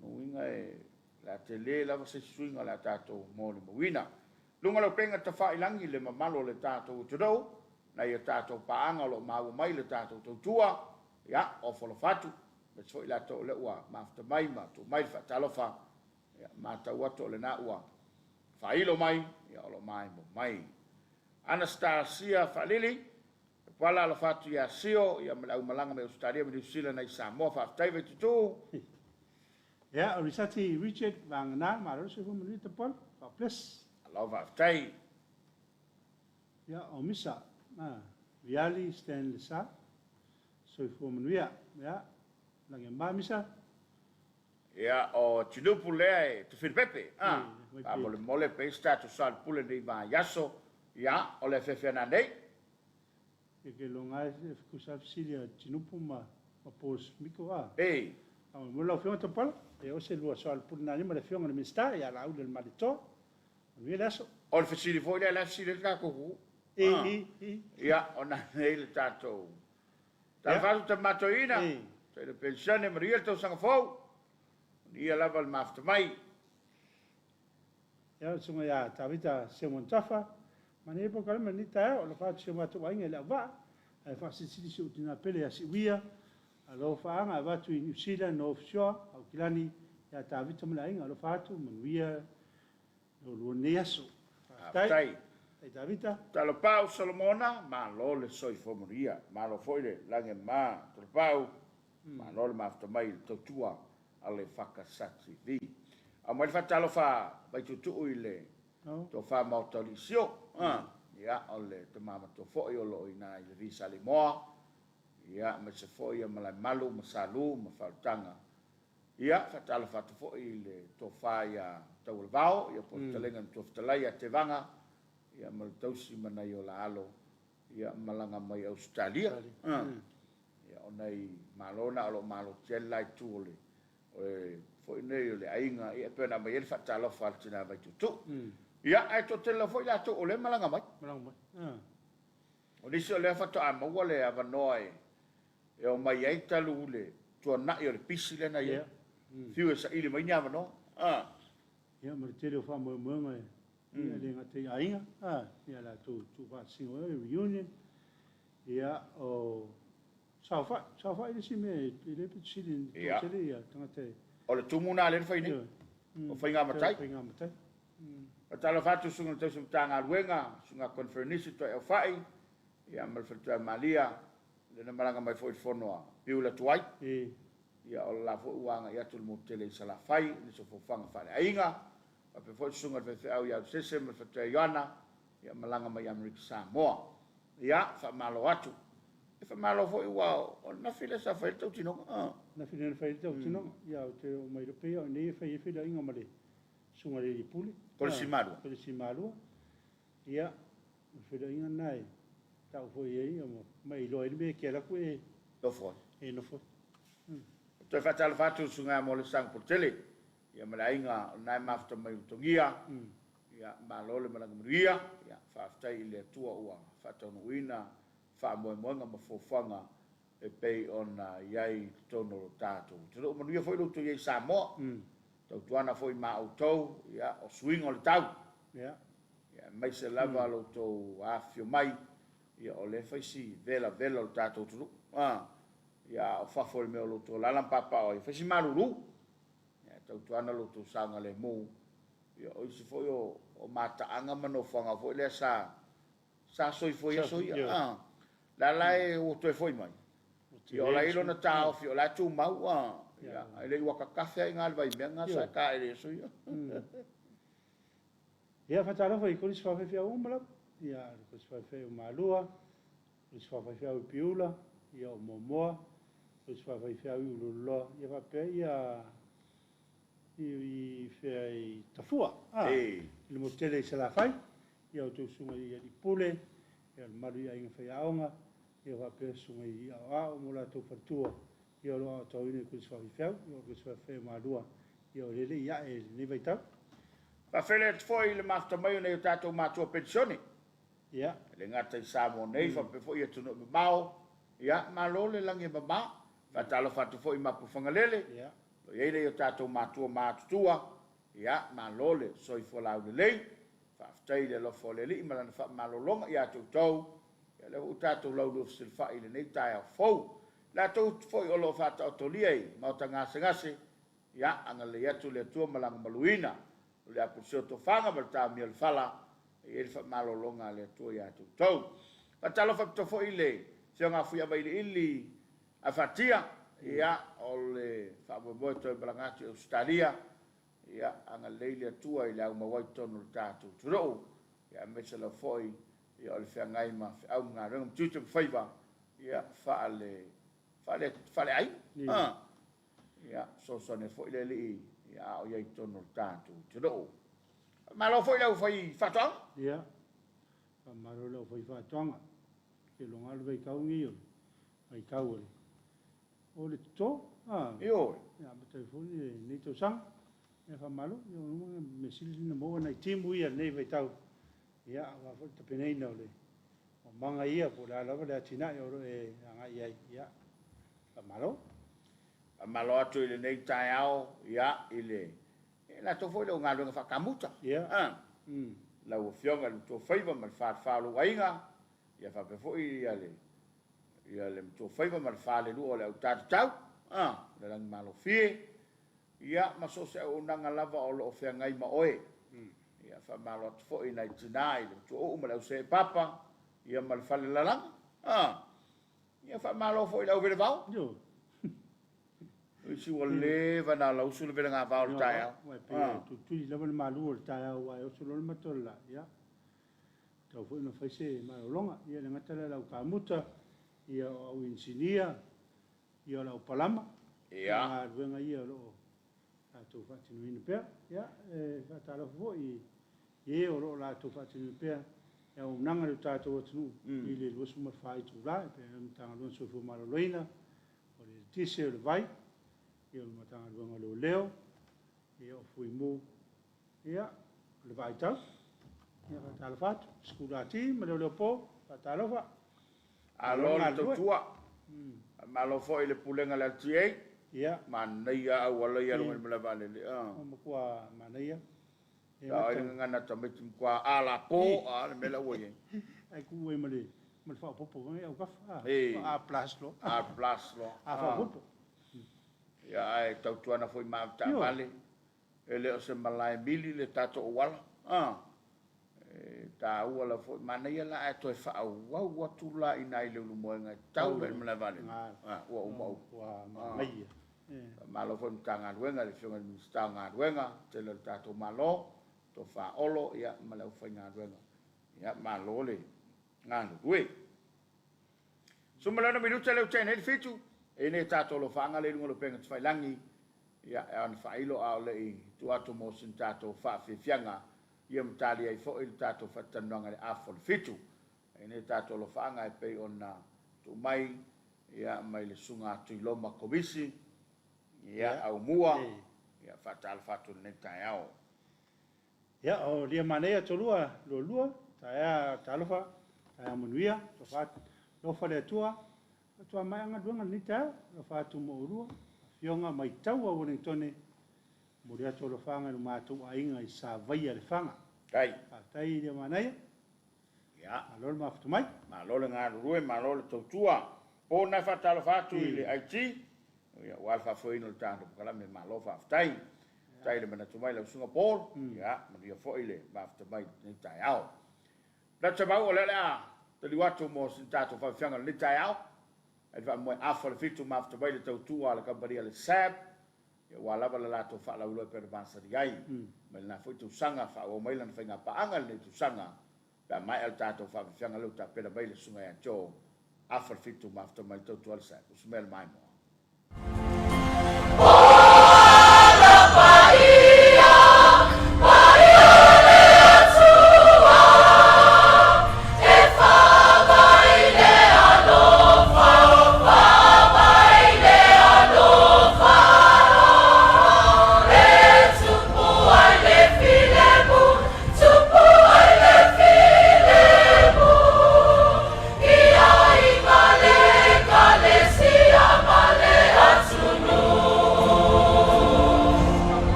lona uiga e o le a tele lava se isi suiga o le a tatou molimauina. Luga o le upega tafailagi le mamalu o le tatou atunuu, nai a tatou paaga o lo o maua mai le tatou tautua, ia, ofo alofa atu, aemaise foi i latou o lea ua mafuta mai ma tuu mai le faatalofa, ia, matau atu o lena ua faailo mai, ia, o lo o maemo mai. Anastasia Faalili, Pala alofa atu ia Sio, ia ma le aumalaga mai Ausetalia ma Niu Sila nai Samoa, faafetai Vaitutuu. Ia, o Risati Richard Vagana, malo le soifua manuia Tapuala. God bless. Malo faafetai. Ia, o Misa Viali Stanley Sa, soifua manuia. Ia, lagi ma Misa. Ia, o Tinupu lea e Tufilipepe, a, faamolemole pe i se tatou soalepule nei vaiaso, ia, o le afeafea nanei. Ia ke loga e tusa fesili a Tinupu ma Paul Smiko a. Ei. Faamolemole lau Afioga Tapuala, e o se lua soalepule nanei ma le Afioga i le Minisita ia Laauli o le Malietoa. Manuia le aso. O le fesili foi lea la e fesili ai le tatou nuu. I, i, i. Ia, o nanei le tatou Tala fatu tama toeaina, toeaina penisione, manuia le tausaga fou, manuia lava le mafuta mai. Ia, le susuga ia Tavita Simon Tafa, manaia polokalame lenei taeao, alofa atu si o matou aiga i Leauvaa, ae faasilisili si ou tina pele ia Siuia, alofaaga avatu i Niu Sila, North Shore, Aukilani, ia Tavita ma le aiga, alofa atu, manuia le oulua lenei aso. Faafetai. Faafetai. Faafetai Tavita. Talopau Solomona, malo le soifua manuia, malo foi le lagi e mama Talopau, malo le mafuta mai i le tautua a le Fakasatv. Aumai le faatalofa Vaituutuu i le Tofa Maota o Liisio, ia o le tama matua foi o lo o i ina i Levi Saleimoa, ia aemaise foi ia Malaemalu ma Salu ma Faaolataga. Ia, faatalofa atu foi i le tofa ia Taualavao, ia po o le fetalaiga i le Matua Fetalai ia Tevaga, ia ma le tausi ma nai o la alo, ia malaga mai Ausetalia. Ia, o nai malo na o lo o malotia ai le la itu o le, o le foi nei o le aiga, ia e pei ona aumai ai le faatalofa a le tina Vaituutuu. Ia, ae toatele lava foi latou o lea e malaga mai. Malaga mai. O nisi o lea faatoa maua le avanoa e e omai ai talu le tuanai o le pisi lea na i ai. Fiu e saili mai ni avanoa. Ia, ma le tele o faamoemoega e ia le gata i aiga, ia latou tuufaatasiga o reunion, ia o saofai, saofai le isi mea e le pito sili ona toatele ia tagata e. O le tumu lena lea na fai nei, o faiga matai. Faiga matai. Faatalofa atu Susuga i le Tausi Matagaluega, Susuga Conferenisi Toeaufai, ia ma le Faletua Malia, lea na malaga mai foi i le fono a Piula Tuai. Ia o le la foi ua agai atu i le motu tele i Salafai i nisi o fofoga faaleaiga. Faapea foi le susuga i le faifeau ia Ausese ma le faletua Ioana, ia malaga mai Amerika Samoa. Ia, faamalo atu. E faamalo foi aua o le nafi lea sa fai ai le tautinoga. Nafi lea na fai ai le tautinoga. Ia, ou te oo mai loa pei o nei e fai ai feiloaiga ma le susuga i le alii pule. Kolisi Malua. Kolisi Malua. Ia, o le feiloaiga lena e tau foi i ai ma e iloa ai le mea e te alu atu e nofo ai. E nofo ai. Toe faatalofa atu i le susuga ia Moalesanga Polotele, ia ma le aiga o lena e mafuta mai Ulutogia. Ia, malo le malaga manuia. Ia, faafetai i le Atua ua faataunuuina faamoemoega ma fuafuaga e pei ona i ai i totonu o lo tatou atunuu. Manuia foi lo outou i ai i Samoa. Tautuana foi ma outou, ia, o suiga o le tau. Ia. Ia, aemaise lava lo outou afifio mai, ia, o lea e fai si velavela o le tatou atunuu. A, ia, a o fafo i le mea o lo outou alaala ma papaaao ai, e fai si malulu. Ia, tautuana lo outou saogalemu. Ia, o isi foi o, o mataaga ma nofoaga foi lea sa, sa soifua i aso ia. A, la la e ua toe foi mai. Ia, o la e i ai lona taofi, o la e tumau, a, ia, e le i ua kakafe ai i le vaimea lena sa taele i aso ia. Ia, faatalofa i Kolisi Faafeafea uma lava, ia, le Kolisi Faafeafea o Malua, O le isi faafaifeau i Piula, ia o Moamoa, o le isi faafaifeau i Uluululoa, ia faapea ia i fea i Tafua, a, i le motu tele i Salafai, ia outou susuga i alii pule, ia le mamalu i aiga faiaoga, ia faapea susuga i aoao ma o latou faletua, ia o lo o aotauina i Kolisi Faafaifeau, ia o Kolisi Faafaifeau Malua, ia o lea e le i ae i lenei vaitau. Faafeiloai atu foi i le mafuta mai o nai o tatou matua penisione. Ia. E le gata i Samoa nei, faapea foi i atunuu mamao. Ia, malo le lagi e mama. Faatalofa atu foi i Mapuifagalele, Ia. o lo o i ai nai o tatou matua matutua. Ia, malo le soifua laulelei. Faafetai i le alofa o le Alii ma Lana faamalologa ia te outou. Ia, o lea foi ua tatou laulua fesilafai i lenei taeao fou. I latou foi o lo o faataotolia i maota gasegase, ia, agalelei atu le Atua ma Lana maluina. O le apulusia o tofaga ma le taomia o le fala, e i ai le faamalologa a le Atua ia te outou. Faatalofa atu foi i le Afioga a Fuiavailiili Afatia, ia, o le faamoemoe toe malaga atu i Ausetalia, ia, agalelei le Atua i le aumau ai i totonu o le tatou atunuu, ia, aemaise lava foi, ia, o le feagai ma feau ma galuega ma tiute ma faiva, ia, faale, faale, faaleaiga. Ia, fesoasoani ai foi le Alii ia a o i ai i totonu o le tatou atunuu. Faamalo foi i le aufaifaatoaga. Ia, faamalo i le aufaifaatoaga. Ou te iloga lava le vaitau lenei o le vaitau o le, o le toto. A, Ioe. Ia amata ai foi lenei tausaga. Ia faamalo, ia o le mea sili lea ona maua nai timu ia i lenei vaitau. Ia, aua foi le tapenaina o le maumaga ia po o le a lava le atinae o lo o e agai i ai. Ia, faamalo. Faamalo atu i lenei taeao, ia, i le, i latou foi le galuega faakamuta. Ia. A, lau Afioga i le Matuafaiva ma le falefa o lou aiga, ia faapea foi ia le, ia le Matuafaiva ma le falelua o le Autatatau, a, le Lagimalofie, ia, ma so o se auaunaga lava o lo o feagai ma oe. Ia, faamalo atu foi i nai tina i le Matuauu ma le Auseepapa, ia ma le Falelalaga, a. Ia faamalo foi i le auvelevao. Ioe. O isi ua leva ona alausu le velegavao o le taeao. Aua e pei e tulituli lava le malu o le taeao aua e oso loa le mata o le la. Ia, tatau foi ona fai se malologa. Ia e le gata lea o le au kamuta, ia o au inisinia, ia o le au palama. Ia. O galuega ia o lo o latou faatinoina pea. Ia, e faatalofa foi i e o lo o latou faatinoina pea le auaunaga i lo tatou atunuu i le 24 itula, e pei ona Matagaluega o le Soifua Maloloina, o le Eletise, o le Vai, ia o le Matagaluega o Leoleo, ia o Fuimu, ia o le Vaaitau. Ia faatalofa atu, Sikulati ma Leoleo Po, faatalofa. Malo le tautua. Faamalo foi i le Pulega a le LTA. Ia. Manaia auala ia alu mai le malae vaalele. Ua matua manaia. Sa ai le gagana tamaiti matua alapo a le mea la ua i ai. Ai ku ai ma le ma le faaopoopo foi ngai autafa. A plus loa. A plus loa. A faaopoopo. Ia ae tautuana foi ma avetaavale. E le o se malae mili le tatou auala. A. E taua lava foi, manaia la ae toe faaauau atu la i ina i Leulumoega e tau mai i le malae vaalele. A, ua uma upu. Ua manaia. Faamalo foi i le Matagaluega i le Afioga i le Minisita o Galuega, tele o le tatou Malo, Tofa Olo ia ma le aufaigaluega. Ia malo le galulue. 16 minute lea ua tea nei le fitu, e i ai nei tatou alofaaga lea i luga o le upega tafailagi, ia e ao ona faailo a o le i tuu atu mo sina tatou faafiafiaga ia ma tali ai foi le tatou faatalanoaga i le afa o le fitu. E i ai nei tatou alofaaga e pei ona tuu mai ia mai le Susuga a Tuiloma Komisi, ia Aumua, ia faatalofa atu i lenei taeao. Ia, o lia manaia tolua lualua, taea talofa, taea manuia, alofa atu, alofa le Atua, faatoa maea galuega lenei taeao, alofa atu mo oulua, afioga Maitaua Ueligitone, momoli atu alofaaga i lo matou aiga i Savaia Lefaga. Faafetai. Faafetai lia manaia. Ia. Malo le mafuta mai. Malo le galulue, malo le tautua. Po na e faatalofa atu i le IT, ia, aua le faafoeina o le tatou polokalame, malo faafetai. Faafetai le manatu mai lau Susuga Paul, ia, manuia foi le mafuta mai i lenei taeao. Manatu Mau, o lea o le a taliu atu mo sina tatou faafiafiaga i lenei taeao, ai le faamoemoe afa le fitu mafuta mai le tautua a le kamupani a le SAB, ia, aua lava le latou faalauiloa e pei ona masani ai mai lena foi tausaga, faaauau mai lana faigapaaga i lenei tausaga, pe a maea le tatou faafiafiaga lea ua tapena mai le Susuga ia Joe. Afa le fitu mafuta mai tautua le sae, usu mea le maimoa.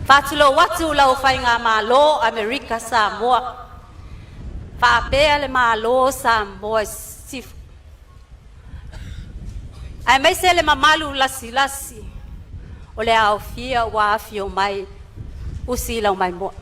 Faatulou atu lau Faigamalo Amerika Samoa, faapea le Malo o Samoa i Sisifo, aemaise le mamalu lasilasi o le aofia ua afio mai usi lau maimoa.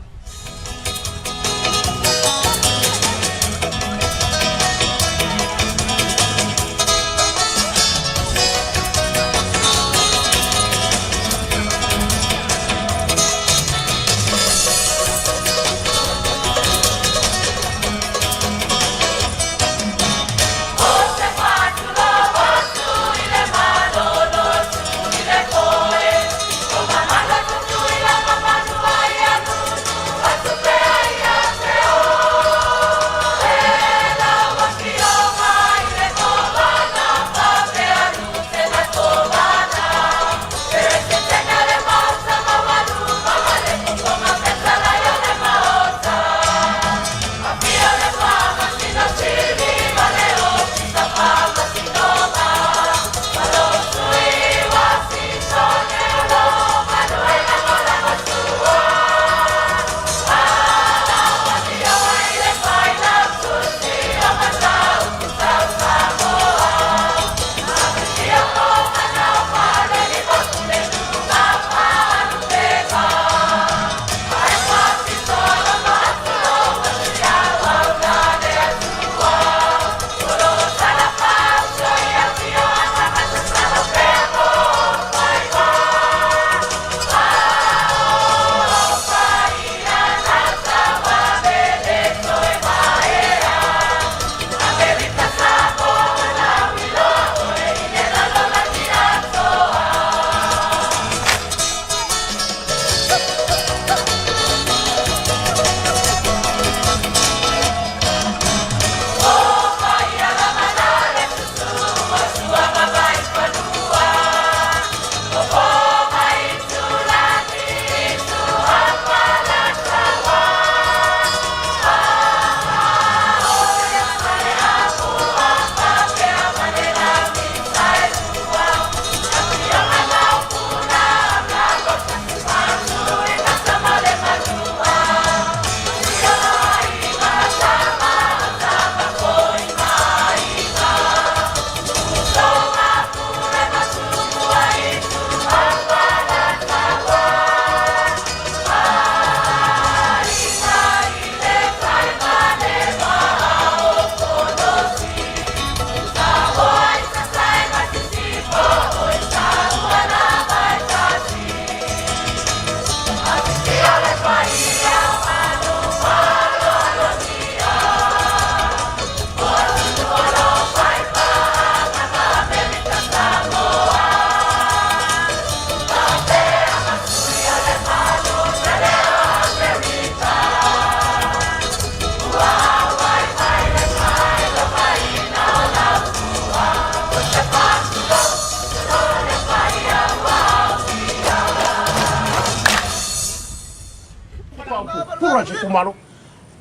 kumalo.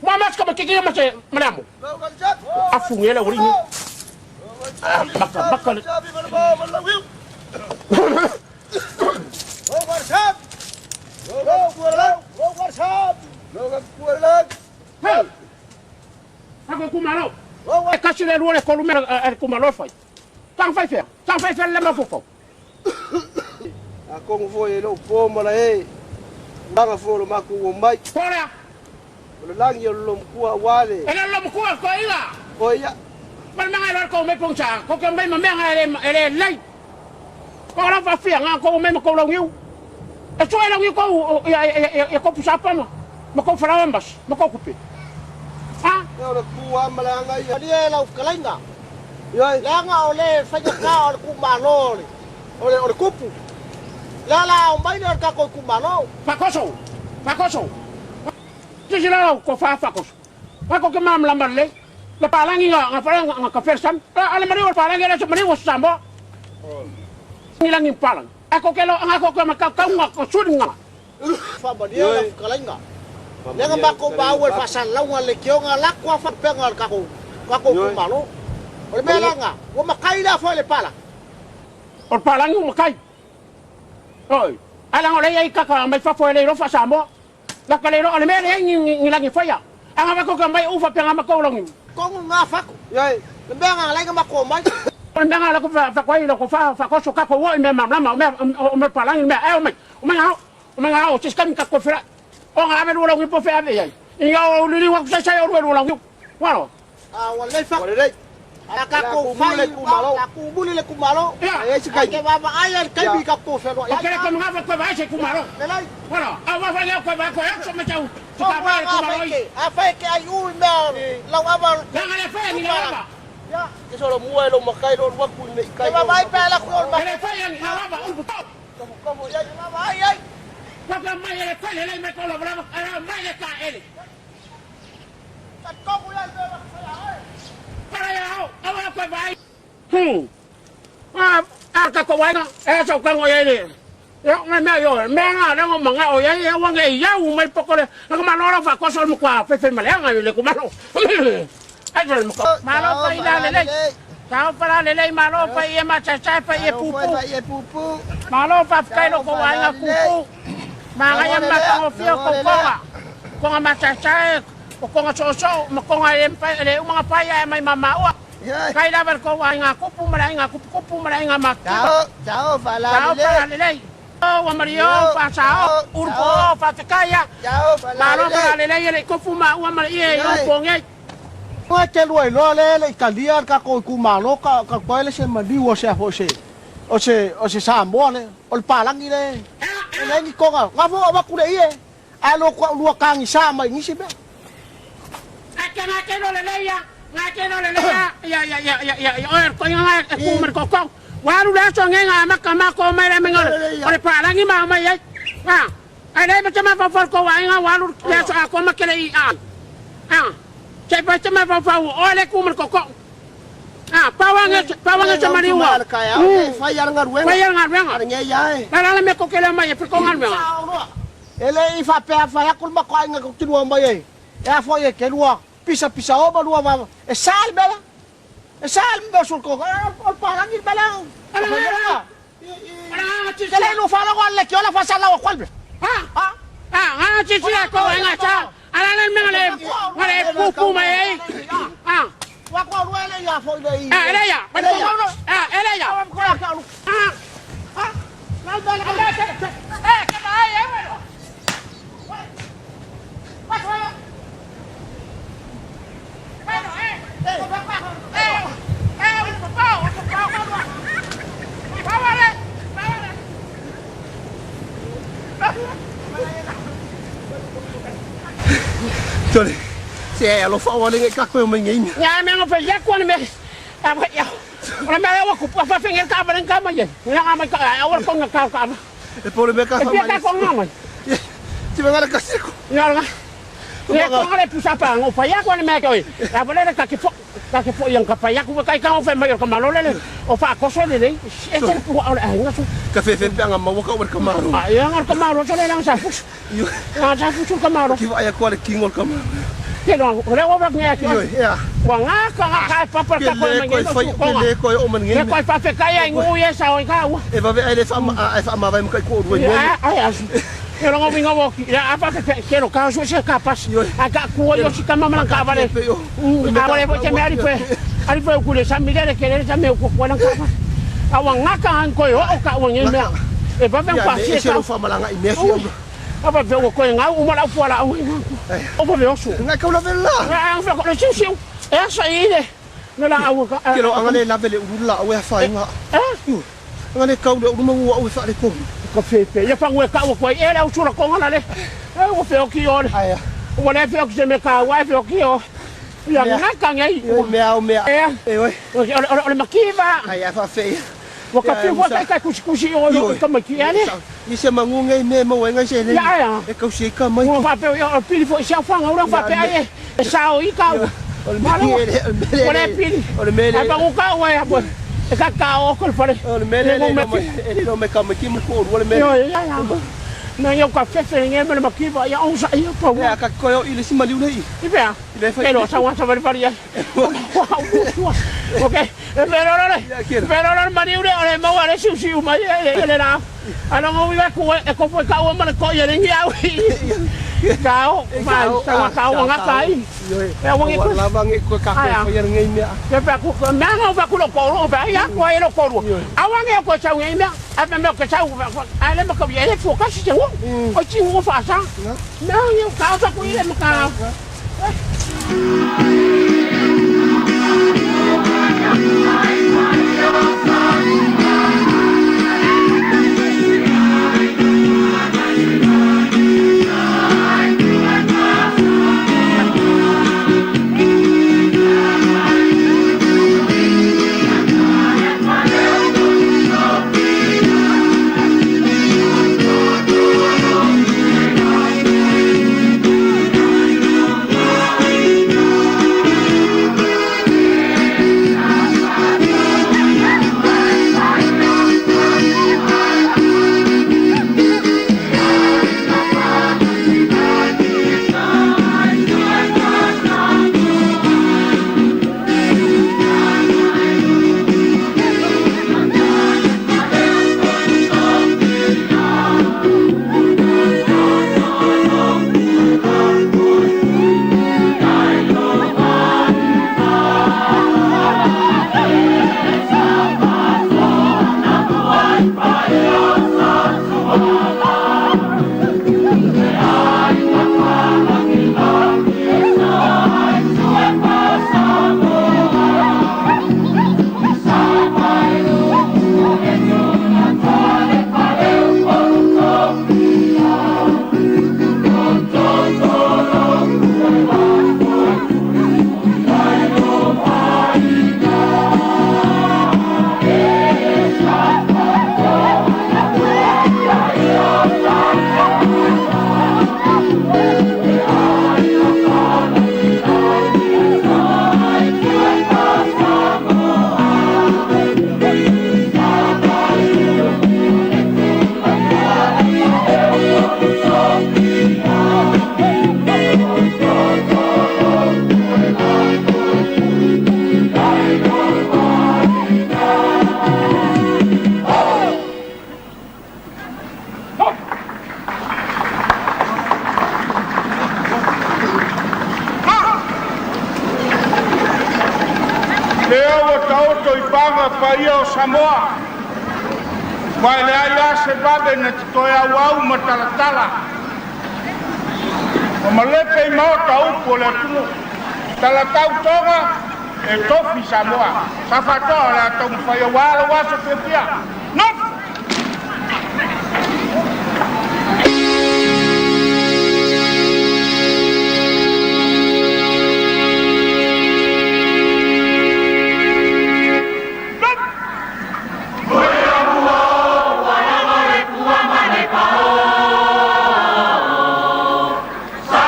Ma ma ska ma kiki ma se ma le amo. Afu ngele uri ni. Maka maka le. Hey. Ako kumalo. E kasi le lua le kolu mea e kumalo fai. Tang fai fea. Tang fai fea le mafofo. A kongo foi e lou po ma la e. Langa foi o lo makou ua mai. Ko lea. O le lagi o le lomakua aua le. E le lomakua ko ila. Ko ia. Ma le mea e loa kou mai pongsa. Ko ke mai ma mea e le e le lei. Ko la fa fia nga ko mai ma ko lau E sua e lau niu kou ia ia ia kou pusapa ma ma kou falaoa ma ma kou kupe. Ha? Ia o le ku a ma le aga ia. Malie lau fetalaiga. Ioe. Leaga o le faigata o le itumalo o le o le o le kupu. Lea la aumai lea o le tatou itumalo. Fakoso! Fakoso! Sisi la lau ko fa fakoso. Fa ko ke malamalama lelei. Le palagi nga nga fale nga nga sam. A le maliu o le palagi le se maliu o Samoa. Ngi lagi palangi. A ko ke lo nga ko ke ma kau kau nga ko suri nga. Faamalie lau fetalaiga. Lea na matou maua i le faasalalauga a le leitioga lako lava faalupega o le tatou tatou itumalo. O le mea la lena, ua matai lea foi le palagi. O le palagi ua matai. Oi. Ae leaga o lea e i ai kaka mai fafo e le iloa faa-Samoa. Laka le iloa o le mea leai ni ni lagi e faia. A nga matou ka mai ufa pe nga matou lagi. Tonu nga fatu. Le mea nga lai nga matou omai. O le mea nga lako fa fa koai lako fa fa koso kako ua i mea malamalama o mea o mea palangi mea e omai. Omai nga o omai nga o sis kami kako fela. O nga ave lua lagi po fe ave iai. I nga o lili wa kusai sai o lua lua lagi. Walo. A ua lelei fatu. Ua lelei. A tatou fai o le a tumuli le itumalo. Ia. Ae te vaavaai lava i le taimi i tatou feloai ai. O kele koe mga koe vaai se itumalo. Lelei. Walo. A wa fa leo koe vaai koe akso me tau. Se ka vaai le itumalo i. Afai e te aiu i mea lau ava o le. Langa le fai ni ava. Ia. Ke solo mua e lou makai lo alu atu i mei kai. Te vaavaai pe a alu atu i o le E le fai ni ava upu to. Tofutofu i ai. Te vaavaai ai. Waka mai e le fai le lei mai ko lava lava. Ara mai le ka ele. Talitonu ia i mea ma te fai a oe. Para ia au, au au koe vaai. Hmm. A, a ka ko waenga, e asa o kango ia le. Ia, me mea yo, mea nga lengo manga o ia ia wange i au mai poko le. Nga malo la fa koso mo kwa fe fe maleanga le ku malo. Ai le mo. Malo pa ila le le. Tau pa la le le malo pa ia ma cha cha pa ia pupu. Malo pa fkai lo ko waenga kupu. Ma nga ia ma ko fio ko konga. Konga ma cha cha o konga soosoo ma konga e mpai le umanga pai e mai mamaua. Kai lava le kou aiga kupu ma le aiga kupukupu ma le aiga matutua. Tao Tao faalalelei. Ua malie o faasao, ulupo o faafekai a. Malo faalalelei e le i kofu maua ma le ie i ou pogei. Ua te lua iloa le le i talia le tatou itumalo ka ka toe le se maliu o se a foi se o se o se Samoa le o le palagi le e leai ni toga na foi avatu le ie ae lo lua tagisa mai nisi mea. Ake nga ke no lelei ia, nga ke no lelei ia, ia ia ia ia ia ia oe ko nga e ku ma ko ko. Wa alu le aso nge nga maka ma ko mai le menga o le palangi ma mai ai. Ha. Ai le ma te ma fa fa ko wa nga wa alu le aso a ko ma ke le i a. Ha. Se pa te ma fa fa o le ku ma ko ko. Ha, pa wa nge pa wa nge se mari ua. Fai ala galuega. Fai ala galuega. Ala nge ia e. La la me ko ke le mai e ko galuega. E le i faapea fai atu le matou aiga tou te lua mai ai e a foi e te lua pisapisa o ma lua vava e sa le mea la e sa le mea o le o le palagi le mea la te le lua faalogo ale le tiola faasalalau atu ai le mea Ha ha ha si si ko ai sa ala le mea le le pupu mai ai ha Ua ko lua ele ia foi le i. Ah, ele ia. Ah, ele ia. Ah. Ah. Eh, ke mai e bueno. Bueno, eh. Eh, eh, un papá, un papá. Vamos, vamos. Tole. Se e alofa ua le ngai kako e mai ngai mea. Ia me ngo fe ya ko me. A ba ya. Ora me wa ku pa fa fe ka ba ka ma ye. Nga ma ka a wa ko nga ka ka. E pole me ka fa ma. E ka ko nga ma. Ti me ngala ka seko. Nga nga. Le ko le pusa pa ngo pa ya ko le me ko. A vole le ka ke fo ka ke fo yang ka pa ya ku ka ka o fe mai o ka malo le o fa ko so le le. E te pu o le ai ngaso. Ka fe fe pe anga maua ka o ka malo. A ya ngar ka malo so le lang sa fu. Nga sa fu ka malo. Ki va ya ko le kingo ka malo. Ke no le o ba nge ki. Ya. Wa nga ka nga ka pa pa ka ko me nge ko le ko o man nge. Le ko pa fe ka ya ngu ye sa o ka u. E va ve ai le fa ai fa ma vai mo ka ko ru. Ya ai ai. Ke lo ngo ngo ki ya apa ke ke lo ka so se ka pas. A ka ku yo si ka mama ka vale. A vale po te me ari pe. Ari pe ku le sa mi le ke le sa me ku ku ka pa. A wa nga ka an ko yo o ka wa nge me. E va ve pa si ka fa malanga i me fi. A va ve ko nga u ma la fu la u. O va ve o su. Nga ka la ve la. Nga fa ko le siu siu. E sa i le. No la au ka. Ke lo anga le la ve le uru la o e fa nga. Eh? Anga le kau le uru ma u e fa le ko. Ka fe ya fa ngwe ka o ko e la u la ko ngana le. E o fe o ki o. Ai. O le fe o ki se me ka wa fe o ki o. Ya nga ka ngai. Me au me. E oi. O le makiva. Ai fa fe. O ka fe wa ka kusi kusi o o ka maki ale. I se mangu ngai me mo ngai se le. Ya. E kau se ka mai. O fa pe o pili fo se fa ngau fa pe ai. E sa o i ka. O le mele. O le pili. O le mele. Ai pa ka o e po. E ka ka o ko fare. O le mele le le me ka me ki mo ko o le mele. Yo ya ya. Na yo ka fe fe nge me makiva ya o sa i pa. Ya ka ko yo i le si maliu nei. I pe. Ke lo sa wa sa vale ya. Okay. Pero no le. Pero no maliu le o le mo le siu siu mai le le la. A no ngo ku e ko ka o ma ko ye ngi au. Ka o ma sa wa ka o nga kai. E wa ngi ku la wa ngi ku ka ko ye ngi me. Ke pa ku me nga pa ku lo ko lo pa ya ko ye lo ko lo. A wa ngi ko sa ngi me. A me ko sa a le ma ko ye fu ka si wo. O chi wo fa sa. Me ngi ka sa ku ye me ka. Samoa. Mai le ai a se vabe na te toe au au ma talatala. O malepe i maota upu o le atunu. Talatau tonga e tofi Samoa. Sa fatoa le atau mwhai o wala waso pia. No! Sa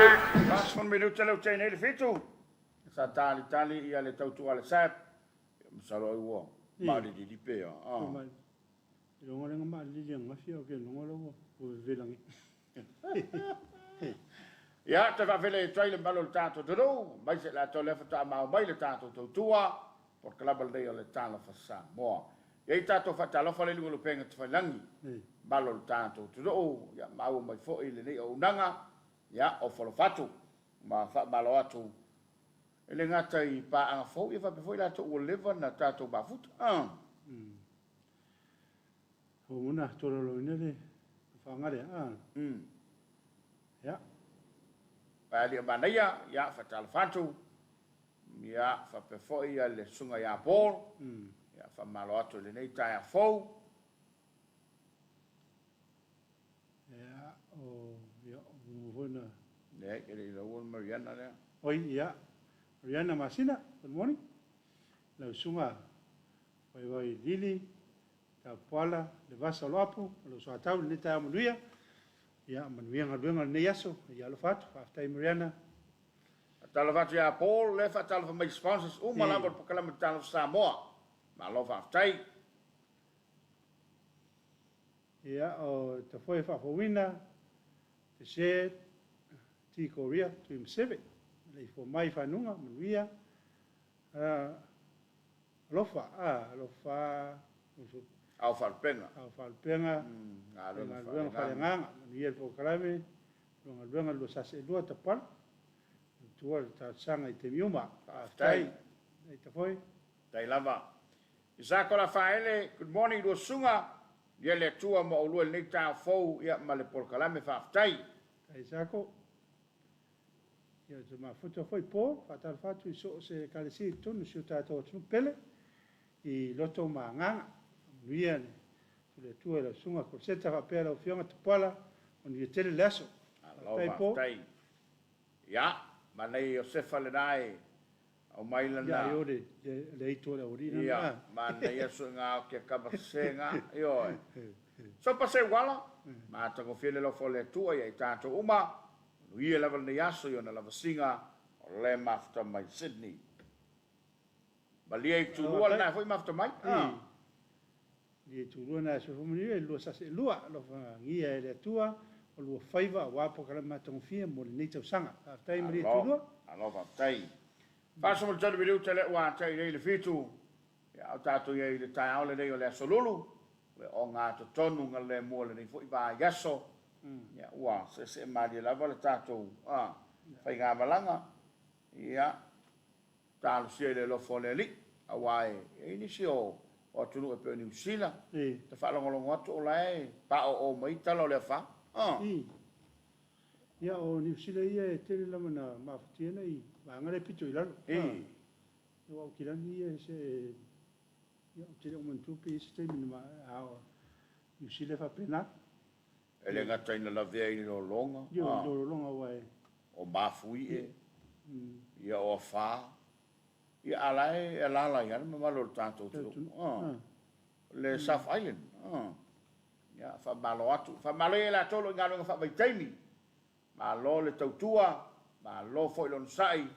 40 minute lea ua tea nei le 7, sa talitali ia le tautua a le SAP, masalo ai ua maalilili pe a. Iloga lea na maalilili ananafi ae ou te iloga la ua vevela nei. Ia, toe faafeiloai atu ai le mamalu o le tatou atunuu, aemaise i latou lea faatoa maua mai le tatou tautua, polokalame lenei o le Talofa Samoa. E i ai tatou faatalofa le luga lupega tafailagi, mamalu o le tatou atunuu, ia maua mai foi lenei auaunaga, ia ofo alofa atu ma faamalo atu e le gata i paaga fou, ia faapea foi latou ua leva na tatou mafuta. Ona tolaulauina le faaga lea. Ia. Ae manaia, ia faatalofa atu, ia faapea foi ia le susuga ia Paul, ia faamalo atu i lenei taeao fou. Ia, o, ia, o foi na. Leai, e le i lauga le Mariana lea. Oi, ia, Mariana Masina, good morning. Lau susuga Vaivai Lili, Tapuala, le Vasa o Loapu, o lou soatau lenei taeao manuia. Ia, manuia galuega o lenei aso. Ia alofa atu, faafetai Mariana. Faatalofa atu ia Paul, lea faatalofa mai sponsors uma lava o le polokalame Talofa Samoa. Malo faafetai. Ia, o tafoe faafouina, te se T Korea, Tui Maseve. Le ifo mai whanunga, manuia. Alofa, alofa. Ao whaalpenga. Ao whaalpenga. Galuega whaleagaga. Manuia le polokalame. Galuega lua sase lua tapala. Tua le talosaga i taimi uma. Faafetai. Ai tafoe. Tai lava. Isako la Faele, good morning lua susuga. Ia le Atua ma oulua i lenei taeao fou ia ma le polokalame faafetai. Tai Isako. Ia te mafuta foi po, faatalofa atu i so o se ekalesia i totonu o si o tatou atunuu pele i loto ma agaga. Manuia le le Atua i lau susuga Koleseta faapea lau Afioga Tapuala, manuia tele le aso. Malo faafetai. Ia, manaia Iosefa lena e aumai lana. Ia, io le le aitu o le aualii lena. Ia, manaia suiga o ke kapa sesega, ioe. Sopa se uala, matagofie le alofa o le Atua ia i tatou uma, manuia lava lenei aso i ona lavasiga o le mafuta mai Sydney. Malie i tulua lena foi mafuta mai. Malie i tulua na e soifua manuia i lua sase e lua, alofagia e le Atua o lua faiva aua polokalame matagofie mo lenei tausaga. Faafetai Malie i tulua. Malo faafetai. 43 minute lea ua atai nei le 7, ia o tatou i ai i le taeao lenei o le Aso Lulu, le ogatotonu na le mua lenei foi vaiaso, ia ua seesee malie lava le tatou faigamalaga, ia talosia i le alofa o le Alii, aua e i ai nisi o atunuu e pei o Niu Sila, ta faalogologo atu o la e paoo mai tala o le afa. Ia, o Niu Sila ia e tele lava na mafatia nei vaega lea pito i lalo. O Aukilani ia se, ia, ou te le o manatua pe i ai se taimi na a o Niu Sila e faapena. E le gata ina lavea i le lologa. Ia, i le lologa aua e. O mafuie, ia o afa, ia a la e alaala ai lava le mamalu o le tatou atunuu. Le South Island. Ia, faamalo atu. Faamalo ia i latou o lo o i galuega faavaitaimi. Malo le tautua, malo foi le onosai,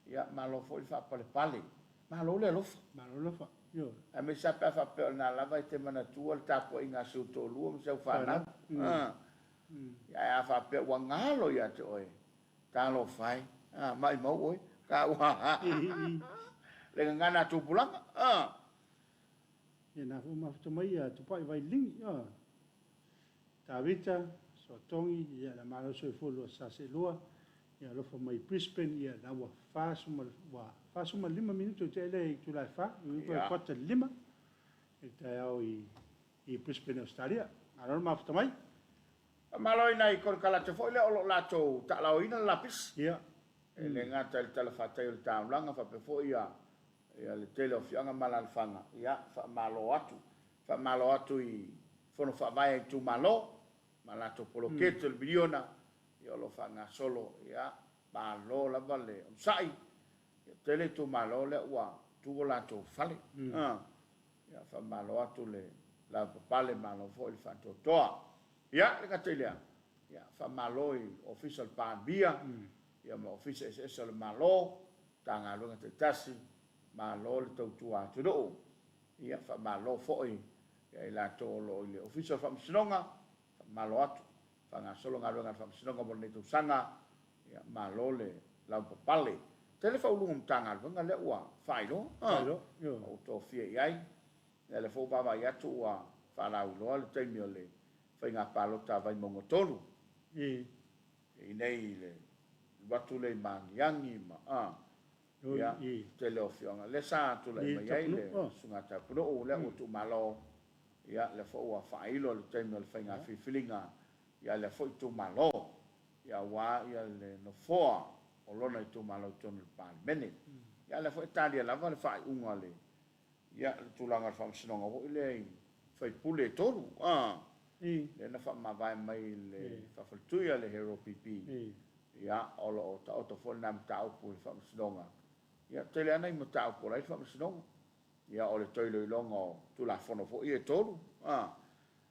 ia malo foi le faapalepale. Malo le alofa. Malo le alofa, ioe. Aemaise lava pe a faapea o lena lava e te manatua le tapuaiga a si ou toalua ma si au fanau. Ia, ae a faapea ua galo ia te oe, talofa e, maimau oe, ka ua le gagana a tupulaga. Ia, na foi mafuta mai ia Tupai Vailigi, ioe. Tavita, Soatogi, ia le malo soifua lua sase lua, ia alofa mai Brisbane, ia la ua 45 minute o te ele i itula e 4, i uiga e kota 5, i taeao i Brisbane, Australia. Malo le mafuta mai. Faamalo i nai konekarate foi lea o lo o latou taalaoina le lapisi. Ia. E le gata i le talafatai o le taulaga faapea foi ia le tele o afioaga ma alaalafaga. Ia, faamalo atu. Faamalo atu i fono faavae a itumalo ma latou poloketi o le miliona, ia o lo o faagasolo, ia, malo lava le onosai. Ia, tele itumalo lea ua tu o latou fale. Ia, faamalo atu le lavapapale, malo foi le faatoatoa. Ia, le gata i lea. Ia, faamalo i Ofisa o le Palemia, ia ma Ofisa eseese o le Malo, Matagaluega taitasi, malo le tautua atunuu. Ia, faamalo foi ia i latou o lo o i le Ofisa o le Faamasinoga, faamalo atu, faagasolo galuega a le Faamasinoga mo lenei tausaga, ia, malo le lavapapale. Tele Faauluuluga o Matagaluega lea ua faailoa, ua ou tofia i ai. Ia, lea foi ua vaavaai atu ua faalauiloa le taimi o le faiga palota a Vaimauga 3. I inei i le alu atu lea i Magiagi ma a. Ia, tele o afioaga. Lea sa tulai mai ai le Susuga Tapunuu, lea ua tuumalo, ia, lea foi ua faailo le taimi o le faiga filifiliga ia lea foi itumalo, ia aua ia le nofoa o lona itumalo i totonu o le Palemene. Ia, lea foi e talia lava le faaiuga a le Ia, le tulaga o le faamasinoga foi lea i faipule e 3, a, lea na faamavae mai i le faafaletui a le Hero PP, ia, o lo o taoto foi lena mataupu i le faamasinoga. Ia, tele lava nai mataupu o la e i le faamasinoga. Ia, o le toe iloiloga o Tulafono foi ia e 3, a.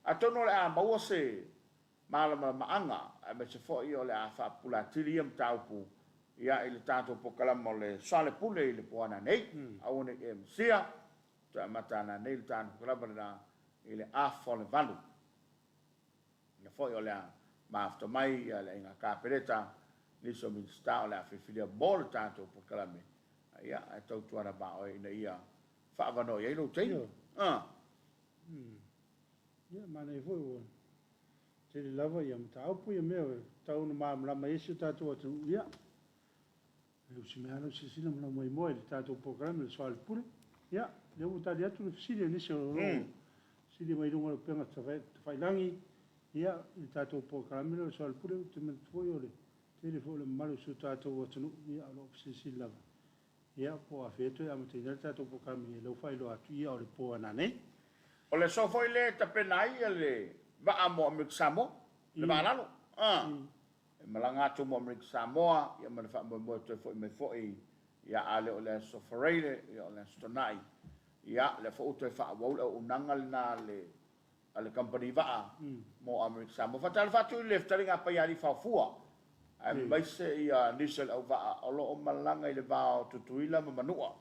Atonu o le a maua se malamalamaaga, aemaise foi o le a faapupula atili ia mataupu ia i le tatou polokalama o le Soalepule i le po a nanei. Aua ne i e masia, toe amata a nanei le tatou polokalama lena i le 7:30. Ia foi o le a mafuta mai ia le aiga Kapeneta, nisi o Minisita o le a filifilia mo le tatou polokalame, ia ae tautuana ma oe ina ia faaavanoa i ai lou taimi. Ia, manaia foi ua tele lava ia mataupu ia mea e tatau ona malamalama ai si o tatou atunuu. Ia, e usi mai lava lau silasila ma lau maimoa i le tatou polokalame o le Soalepule. Ia, lea ua tali atu le fesili a nisi o lo o fesili mai luga o le upega tafailagi, ia, i le tatou polokalame lea o le Soalepule. Ou te manatu foi o le tele foi o le mamalu o si o tatou atunuu, ia, o lo o fesilisili lava. Ia, po o afea e toe amataina ai le tatou polokalame, ia lea ua faailoa atu, ia o le po a nanei. O le aso foi lea e tapena ai le vaa mo Amerika Samoa, le vaa lalo, e malaga atu mo Amerika Samoa, ia ma le faamoemoe toe foi mai foi, ia a le o le aso Faraile, ia o le aso Toonai. Ia, lea foi ua toe faaauau le auaunaga lena a le a le kamupani vaa mo Amerika Samoa. Faatalofa atu i le fetalaiga a Paialii Faofua, aemaise ia nisi o le auvaa o lo o malaga i le va o Tutuila ma Manua.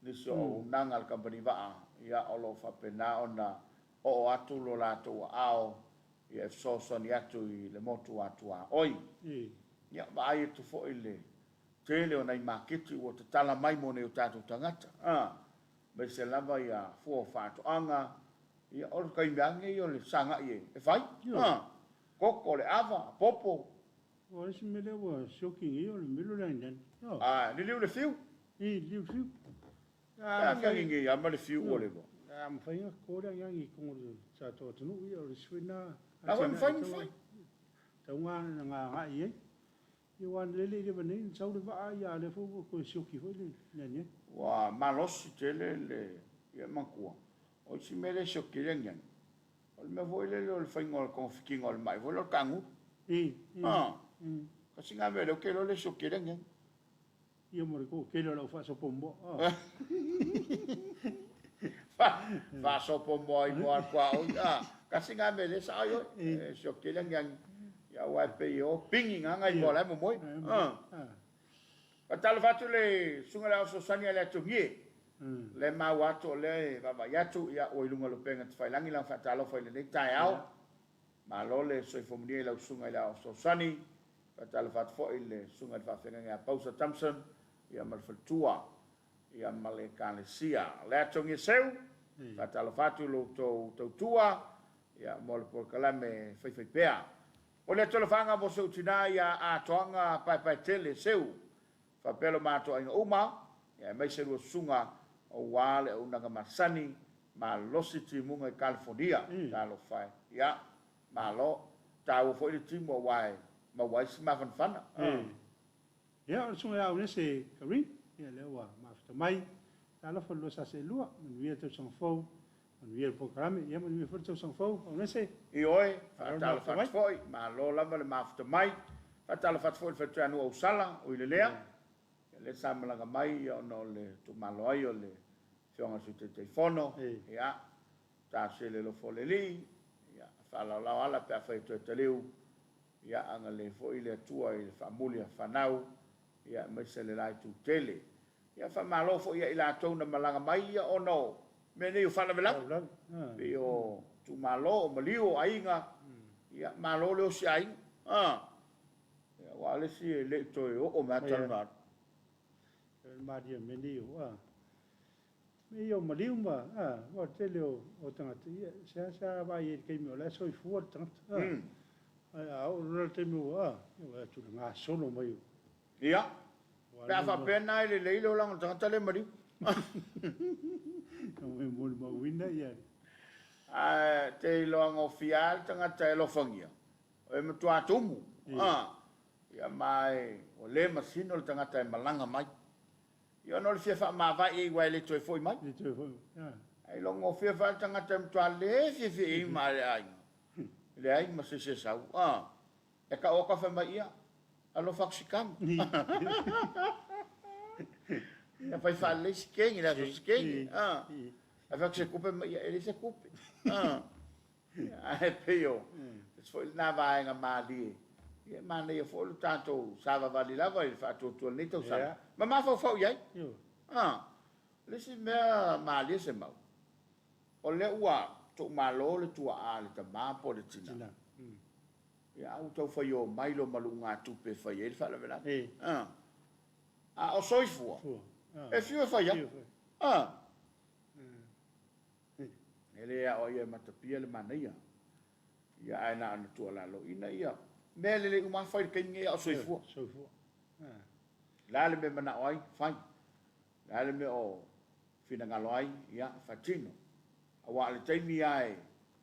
Nisi o auaunaga a le kamupani vaa, ia o lo o faapena ona oo atu lo latou aao ia e fesoasoani atu i le motu a tuaoi. Ia vaai atu foi i le tele o nai maketi ua tatala mai mo nei o tatou tagata. Aemaise lava ia fua o faatoaga, ia o le taimi lava lenei o le sagai e fai, koko, le ava, popo. O le isi mea lea ua sioki nei o le melo le aniani. A, liliu le fiu. I, liliu le fiu. E aniani nei lava ma le fiu ua leva. A mafai ona toto le aniani i totonu o le tatou atunuu, ia o le isi foi lena. A foi mafai, mafai. Tatau ona agai i ai. Ia aua na lele i leva nei na sau le vaa ia a lea foi ua toe sioki foi le aniani. Ua malosi tele le ia matua. O isi mea le sioki ai le aniani, o le mea foi lele o le faiga o le togafitiga o le mai foi lea o le kanguru. Kasi na mea lea ou te iloa le sioki ai le aniani. Ia ma le toatele o lau faasopomoa. Faasopomoa i moa atu a oi. Kasi na mea lea sao ai oe. E sioki ai le aniani. Ia aua e pei e o pigi na nai moa la e momoe. Faatalofa atu le Susuga i le Ao Fesoasoani a le Atugie. Lea e maua atu o lea e vaavaai atu, ia ua i luga o le upega tafailagi lana faatalofa i lenei taeao. Malo le soifua manuia i lau Susuga i le Ao Fesoasoani. Faatalofa atu foi i le Susuga i le Faafeagaiga ia Pausa Thompson ia ma le faletua ia ma le Ekalesia. Le Atugie Seu, faatalofa atu i lo outou tautua ia mo le polokalame faifaipea. O le atualofaga mo si ou tina ia Atoaga Paepaetele Seu, faapea lo matou aiga uma, ia aemaise lua susuga aua le auaunaga masani malosi timuga i Kalifonia. Talofa e. Ia, malo. Taua foi le timu aua e maua ai si mafanafana. Ia, o le susuga ia Aunese Karin, ia lea ua mafuta mai. Talofa le 242, manuia le tausaga fou. Manuia le polokalame, ia manuia foi le tausaga fou, Aunese. Ioe, faatalofa atu foi, malo lava le mafuta mai. Faatalofa atu foi i le faletuianuu Ausala o Ilelea, ia lea sa malaga mai ia ona o le tuumalo ai o le Afioga i le Sui Taitaifono, ia, talosia i le alofa o le Alii, ia, faalaolao ala pe afai e toe taliu. Ia agalelei foi le Atua i le faamuli a fanau, ia aemaise le la itu tele. Ia faamalo foi ia i latou na malaga mai ia ona o mea nei o faalavelave, pei o itumalo, o maliu, o aiga, ia malo le osi aiga. A, ia aua o le isi e le i toe oo mai lava talu ona alu. Le malie o mea nei o, a, mea ia o maliu ma, a, aua o le tele o, o tagata, ia, e seasea vaai i ai i le taimi o la e soifua le tagata, a, ae a oo loa la i le taimi ua, a, ia ua atu i le gasolo mai o. Ia, pe a faapea na e lelei le olaga o le tagata lea e maliu. E molimauina ia. Ae te iloagofia lava le tagata e alofagia, e matua tumu. Ia ma e ua le masino le tagata e malaga mai. Ia ona o le fia faamavae i ai aua e le toe foi mai. Le toe foi mai. Ae iloagofia foi le tagata e matua le fiafia i ai ma le aiga. Leai ma se isi e sau. E ka oka fai mai ia, alofa atu si tama. Ia fai faalelei si kegi, le aso si kegi. Ae fai atu se tupe ma ia, e leai se tupe. Ae pei o se foi lena vaega malie. Ia e manaia foi lo tatou savavali lava i le faatuatua i lenei tausaga. Ma mafaufau i ai. O le isi mea malie se mau, o lea ua tou malo le tuaa le tama po o le tina. Ia a ua tau fai omai lo maluugatupe e fai ai le faalavelave. A o soifua, e fiu e fai atu. E le aoaia e Matapia le manaia. Ia ae na ona tuualalo ina ia mea lelei uma lava fai i le taimi lenei a o soifua. Soifua. O le a le mea e manao ai, fai. O le a le mea o finagalo ai, ia faatino. Aua o le taimi lava e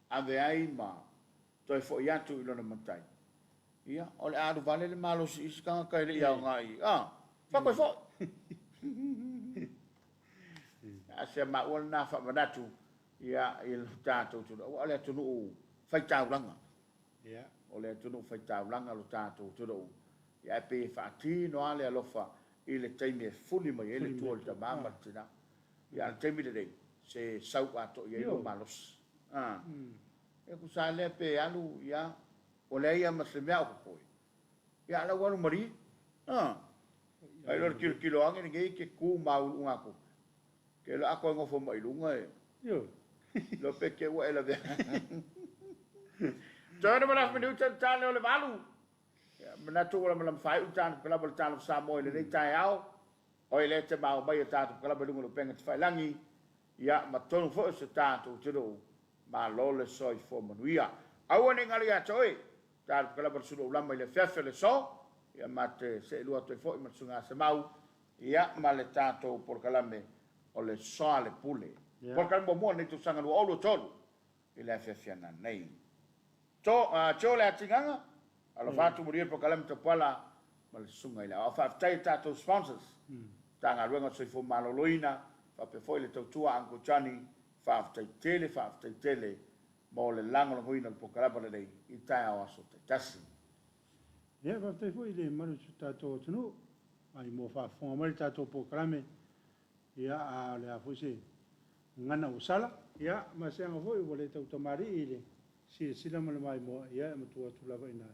ave ai ma toe foi atu i lona matai, ia, o le a alu vale le malosi i isi tagata e le i aoga i, a, faa toe foi. A sea maua lena faamanatu, ia, i lo tatou atunuu, aua o le atunuu faitaulaga. O le atunuu faitaulaga lo tatou atunuu, ia, ae pei e faatino lava le alofa i le taimi e fuli mai ai le tua o le tama ma le tina. Ia, a o le taimi lenei, se sau atoa i ai lou malosi. A. E tusa lava lea pe alu, ia, ua leai lava ma se mea o totoe, ia, a o la ua alu malie. A. Ai loa le tilotilo ane lenei e te tu ma au uluga tupe. Ke loa a toe nofo mai i luga e. Ioe. Iloa pe te ua e lavea. Toe ono ma le afa minute le tane o le valu. Ia, manatu ua lamalama faaiu le tane pakalama o le Talofa Samoa i lenei taeao. Oi lea te mao mai e tatou pakalama i luga o le upega tafailagi. Ia, ma totonu foi o se tatou atunuu. Malo le soifua manuia. Aua ne i galo ia te oe, talu pakalama le sulu aulama i le afiafi o le aso, ia ma te seelua atu ai foi ma le susuga Semau, ia ma le tatou polokalame o le Soalepule. Polokalame muamua o lenei tausaga 2023 i le afiafi ana nei. To, tio le atigaga, alofa atu manuia le polokalame tapuala ma le susuga i le aoao. Faafetai i tatou sponsors, Matagaluega o le Soifua Maloloina, faapea foi le tautua a Uncle Johnny, faafetai tele, faafetai tele mo le lagolagoina o le polokalame lenei i taeao aso taitasi. Ia, faafetai foi i le mamalu o si o tatou atunuu mai mo faafofoga mai le tatou polokalame. Ia, a o le a foi se gagana ua sala. Ia, ma se aga foi ua le tautamalii i le silasila ma le maimoa, ia e matua atu lava i ina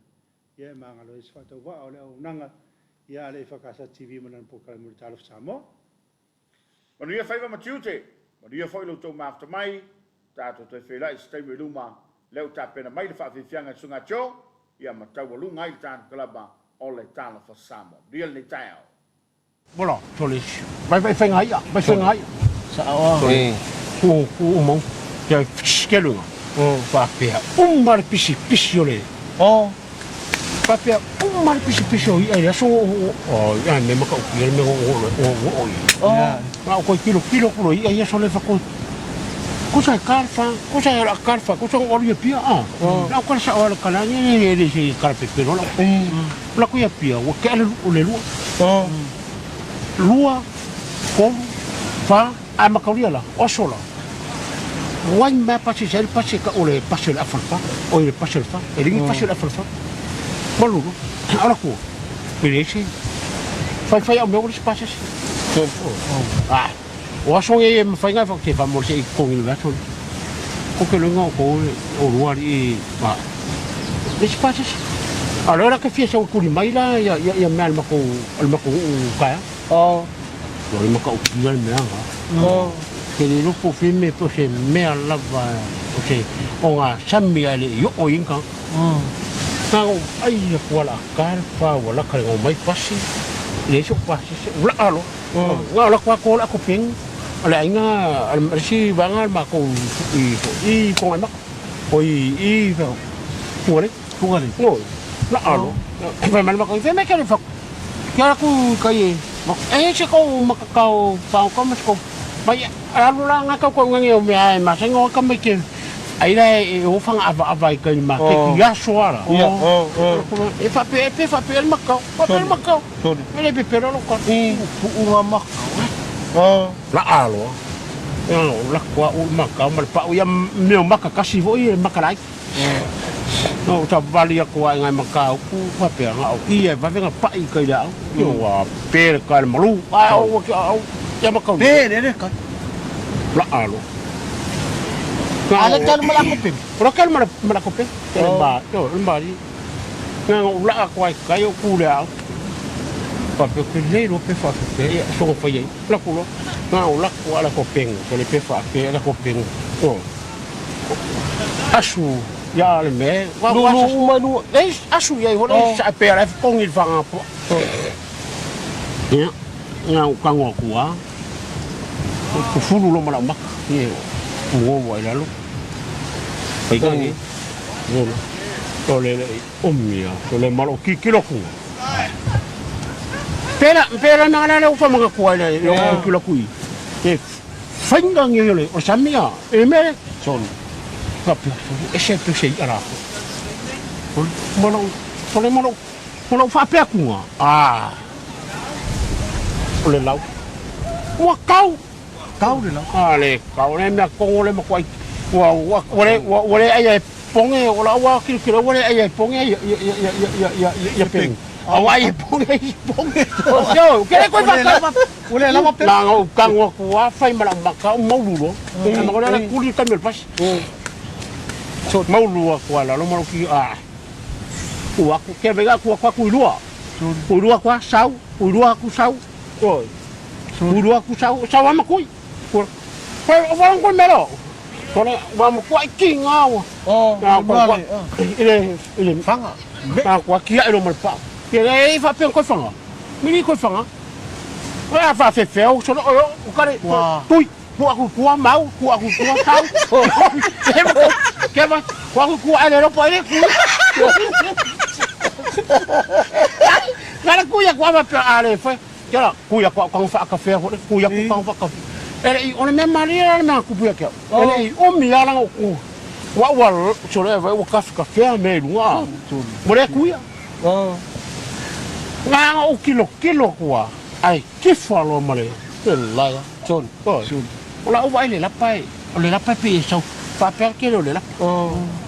ia e magalo ai se faatauvaa o le auaunaga ia a le EFKS TV ma lana polokalame o le Talofa Samoa. Manuia faiva ma tiute, manuia foi lo outou mafuta mai, tatou toe feiloai i se taimi o i luma, lea ua tapena mai le faafiafiaga e le Susuga Joe, ia ma taualuga ai le tatou kalaba o le Talofa Samoa. Manuia lenei taeao. Bola, tole, vai vai whai ngā ia, vai whai ngā ia. Sao a. Tole, ku, ku umau, kia whiskelu ngā. Whapea uma le pisi pisi o le. Oh. Whapea uma le pisi pisi o ia i le aso o, o, o, ia me maka uki le me o o o o o ia. Oh. Nga o koi kilo kilo kulo ia ia so le whako. Ko sa karfa, ko sa la karfa, ko sa o ia pia a. La ko sa o la kana ni ni ni si karpe pero la. La ko ia pia, wa ke ale o le lua. Oh. Lua, tolu, fa, a makaulia la, oso la. Wai mea pasi sa le pasi ka o le pasi o le afa le fa, o le pasi o le fa, e lingi pasi o le afa le fa. Malulu, ala kua, e le se, fai fai au mea o le se pasi se. Ah, o aso e mawhai ngai whakate wha mo se i kongi le aso. Ko ke lunga o ko o rua li i, ah, le se pasi se. A o lea la ke fia sau e kuli mai la ia ia ia mea a le matou a le matou nuu taeao. Oh. O le matautia le mea na. Oh. Ke le iloa po o fea mea po o se mea lava o se ogasami ae le i oo i ai ni tagata. Na ona ou vaai atu lava o le a ta le fa ua lata i le omai pasi, leai sou pasese, ua laa loa. Na o latou lava to le ato peni a le aiga a le isi vaega o le matou i i Togaimaka, oi i Fugalei. Fugalei? Oi, laa loa. Fai mai le matou, fai mai ke le fatu. Ke ala ku i kai e, e i ai se kou makakao pagota ma se kou mai alu la nga tau tau nge o mea e masani o ka mai ke ai la e o fanga ava ava i kai ma ke ki aso ala. E fa pe pe fa pe le makao, fa pe le makao. E le pe pe lo ka. Pu'u nga makao eh. La aloa. Ia la kua u makao ma le pa'u ia mea o maka kasi foi e maka lai. Na ou savali atu ai ngai mataupu faapea na o ia e vave na paʻi i kai laau. Io ua pe le kai le malu. Ae o ua au ia ma kau. Pe le le kai. Laa loa. A le tali ma la kope. O la tali ma la kope. Te le ma, io le ma li. Na o laa atu ai kai o ku le au. Faapea ke lei loa pe faapea ia sogo fai ai. La ku loa. Na o la ku ala kopenga. Ke le pe faapea ala kopenga. Oh. Asu ia le mea. Lulu uma i luga. Ei, asu ia iho le sa pe ala kongi le whanga po. Ia, ngā o kango aku a. Ko fulu lo mala maka. Ia, mo wa i lalo. Pai ka ni. Lolo. O le le omia, o le malo ki kilo ku. Pera, pera na la le ufa manga ku ai le, o kilo kui. E Whainga nge ole o samia e me Soni. Ka pia e se pe se i ara ko. Malo tole malo malo fa pea kunga. Ah. O le lau. Ua kau. Kau le lau. A le kau le mea kongo le makuai. Ua ua ua le ua ua le ai e ponge o la ua kilo kilo ua le ai e ponge ia ia ia ia ia ia ia pengu. A ua ai e ponge i ponge. Yo, ke le koe fa Ua le lava pe. Na ou tago atu lava fai ma lau maka o maulu loa. Ana o le kuli taimi o le pasi. Maulu atu lava i lalo ma lou kiki a ua aku ke vega aku aku aku i lua. Ui lua aku sau, ui lua aku sau. Oi. Ui lua aku sau, sau lava ma kui. Koe o wala koe mea loa. Kore ua matua i ki ngā ua. Oh, I le i le whanga. Nā kua kia i lo ma le pao. Ke le i whapea koe whanga. Mini koe whanga. Koe a whawhewheo, solo o o kare, tui, ku aku kua mau, ku aku kua tau. Ke ma, ku aku kua ele ropo ele ku. Kare kuia kua whapea a le whai. Kia ora, kuia kua kanga whaakawhea hore, kuia kua kanga whaakawhea. Ele i, o le mea marie la le mea kupu ia kia. Ele i omi a langa o ku. Ua ua, solo e whai ua kawhikawhea me lunga. Mo le kuia. Ngā o kilo kilo kua ai kifa loa ma le laia. O lau vaai le lapa e, o le lapa e pei e sau faapea le tele o le lapa.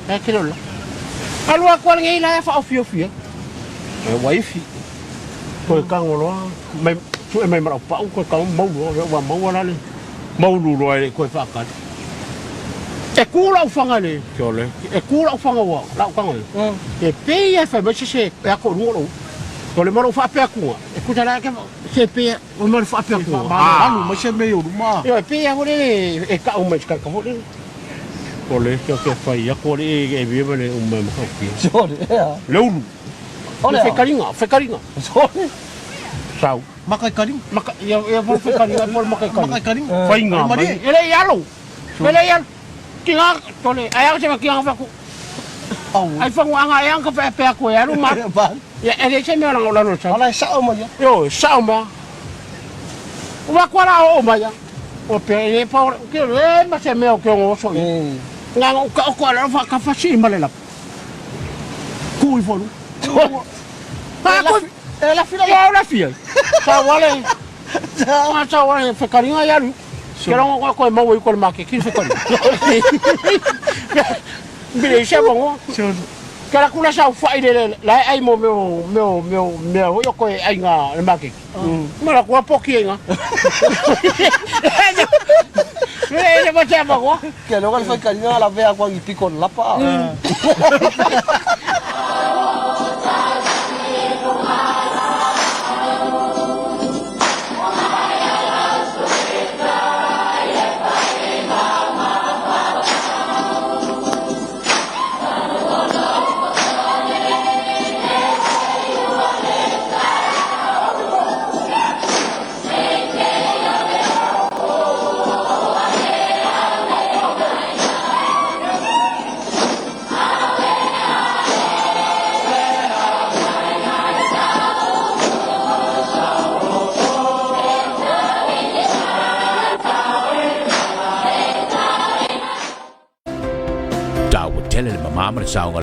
E tele o le lapa. Alu atu a lenei la e faaofiofi ai. E ua ifi. Toe tago loa, mai, sue mai ma lau pau, toe tago mau loa, ua maua la le maulu loa e le i toe faatali. E ku lau fanga i le, sole, e ku lau fanga ua, lau tago i. E pei e fai mai se se e ako i luga o lou. O le mea o lou faapea atuga, e tusa la ke se pei o le mea o le faapea atuga. Faamalumalu mai se mea i ou luma. Ioe, e pei lava foi lele e tau mai i se tagata foi lele. O le isi o ke fai atu alii e via ma le uma e matautia. Sole, ea. Le ulu. O le a? Fekaliga, fekaliga. Sole. Sau. Makaikaliga. Maka, ia, ia po le fekaliga, po le makaikaliga. Makaikaliga. Faiga mai. E le i alo. E le i alo. Tinga, tole, ai au se tinga fa ku. Ai fanguaga e anga fa pe aku e alu ma. Ia e le se mea langa o lalo sa. Ala e sao mai ia. Io, sao mai. Ua kua la o mai ia. O pe e pa o ke le ma se mea o ke o so i. Nga o ka o ko ala fa ka fa si ma le la. Ku i folu. Pa ku E la fila. Ia o la fia. Sa wale. Sa wale fekaringa ia lu. Ke rongo koe koe maua i koe le make ki whekari. Bile i sea mangoa. Ke la kula sau whai le le la ai mo meo meo meo mea hoi o koe ai ngā le make. Ma la kua poki ai ngā. E le ma sea mangoa. Ke loga le whaikaringa la vea kua i piko lapa. ma le saogalemu.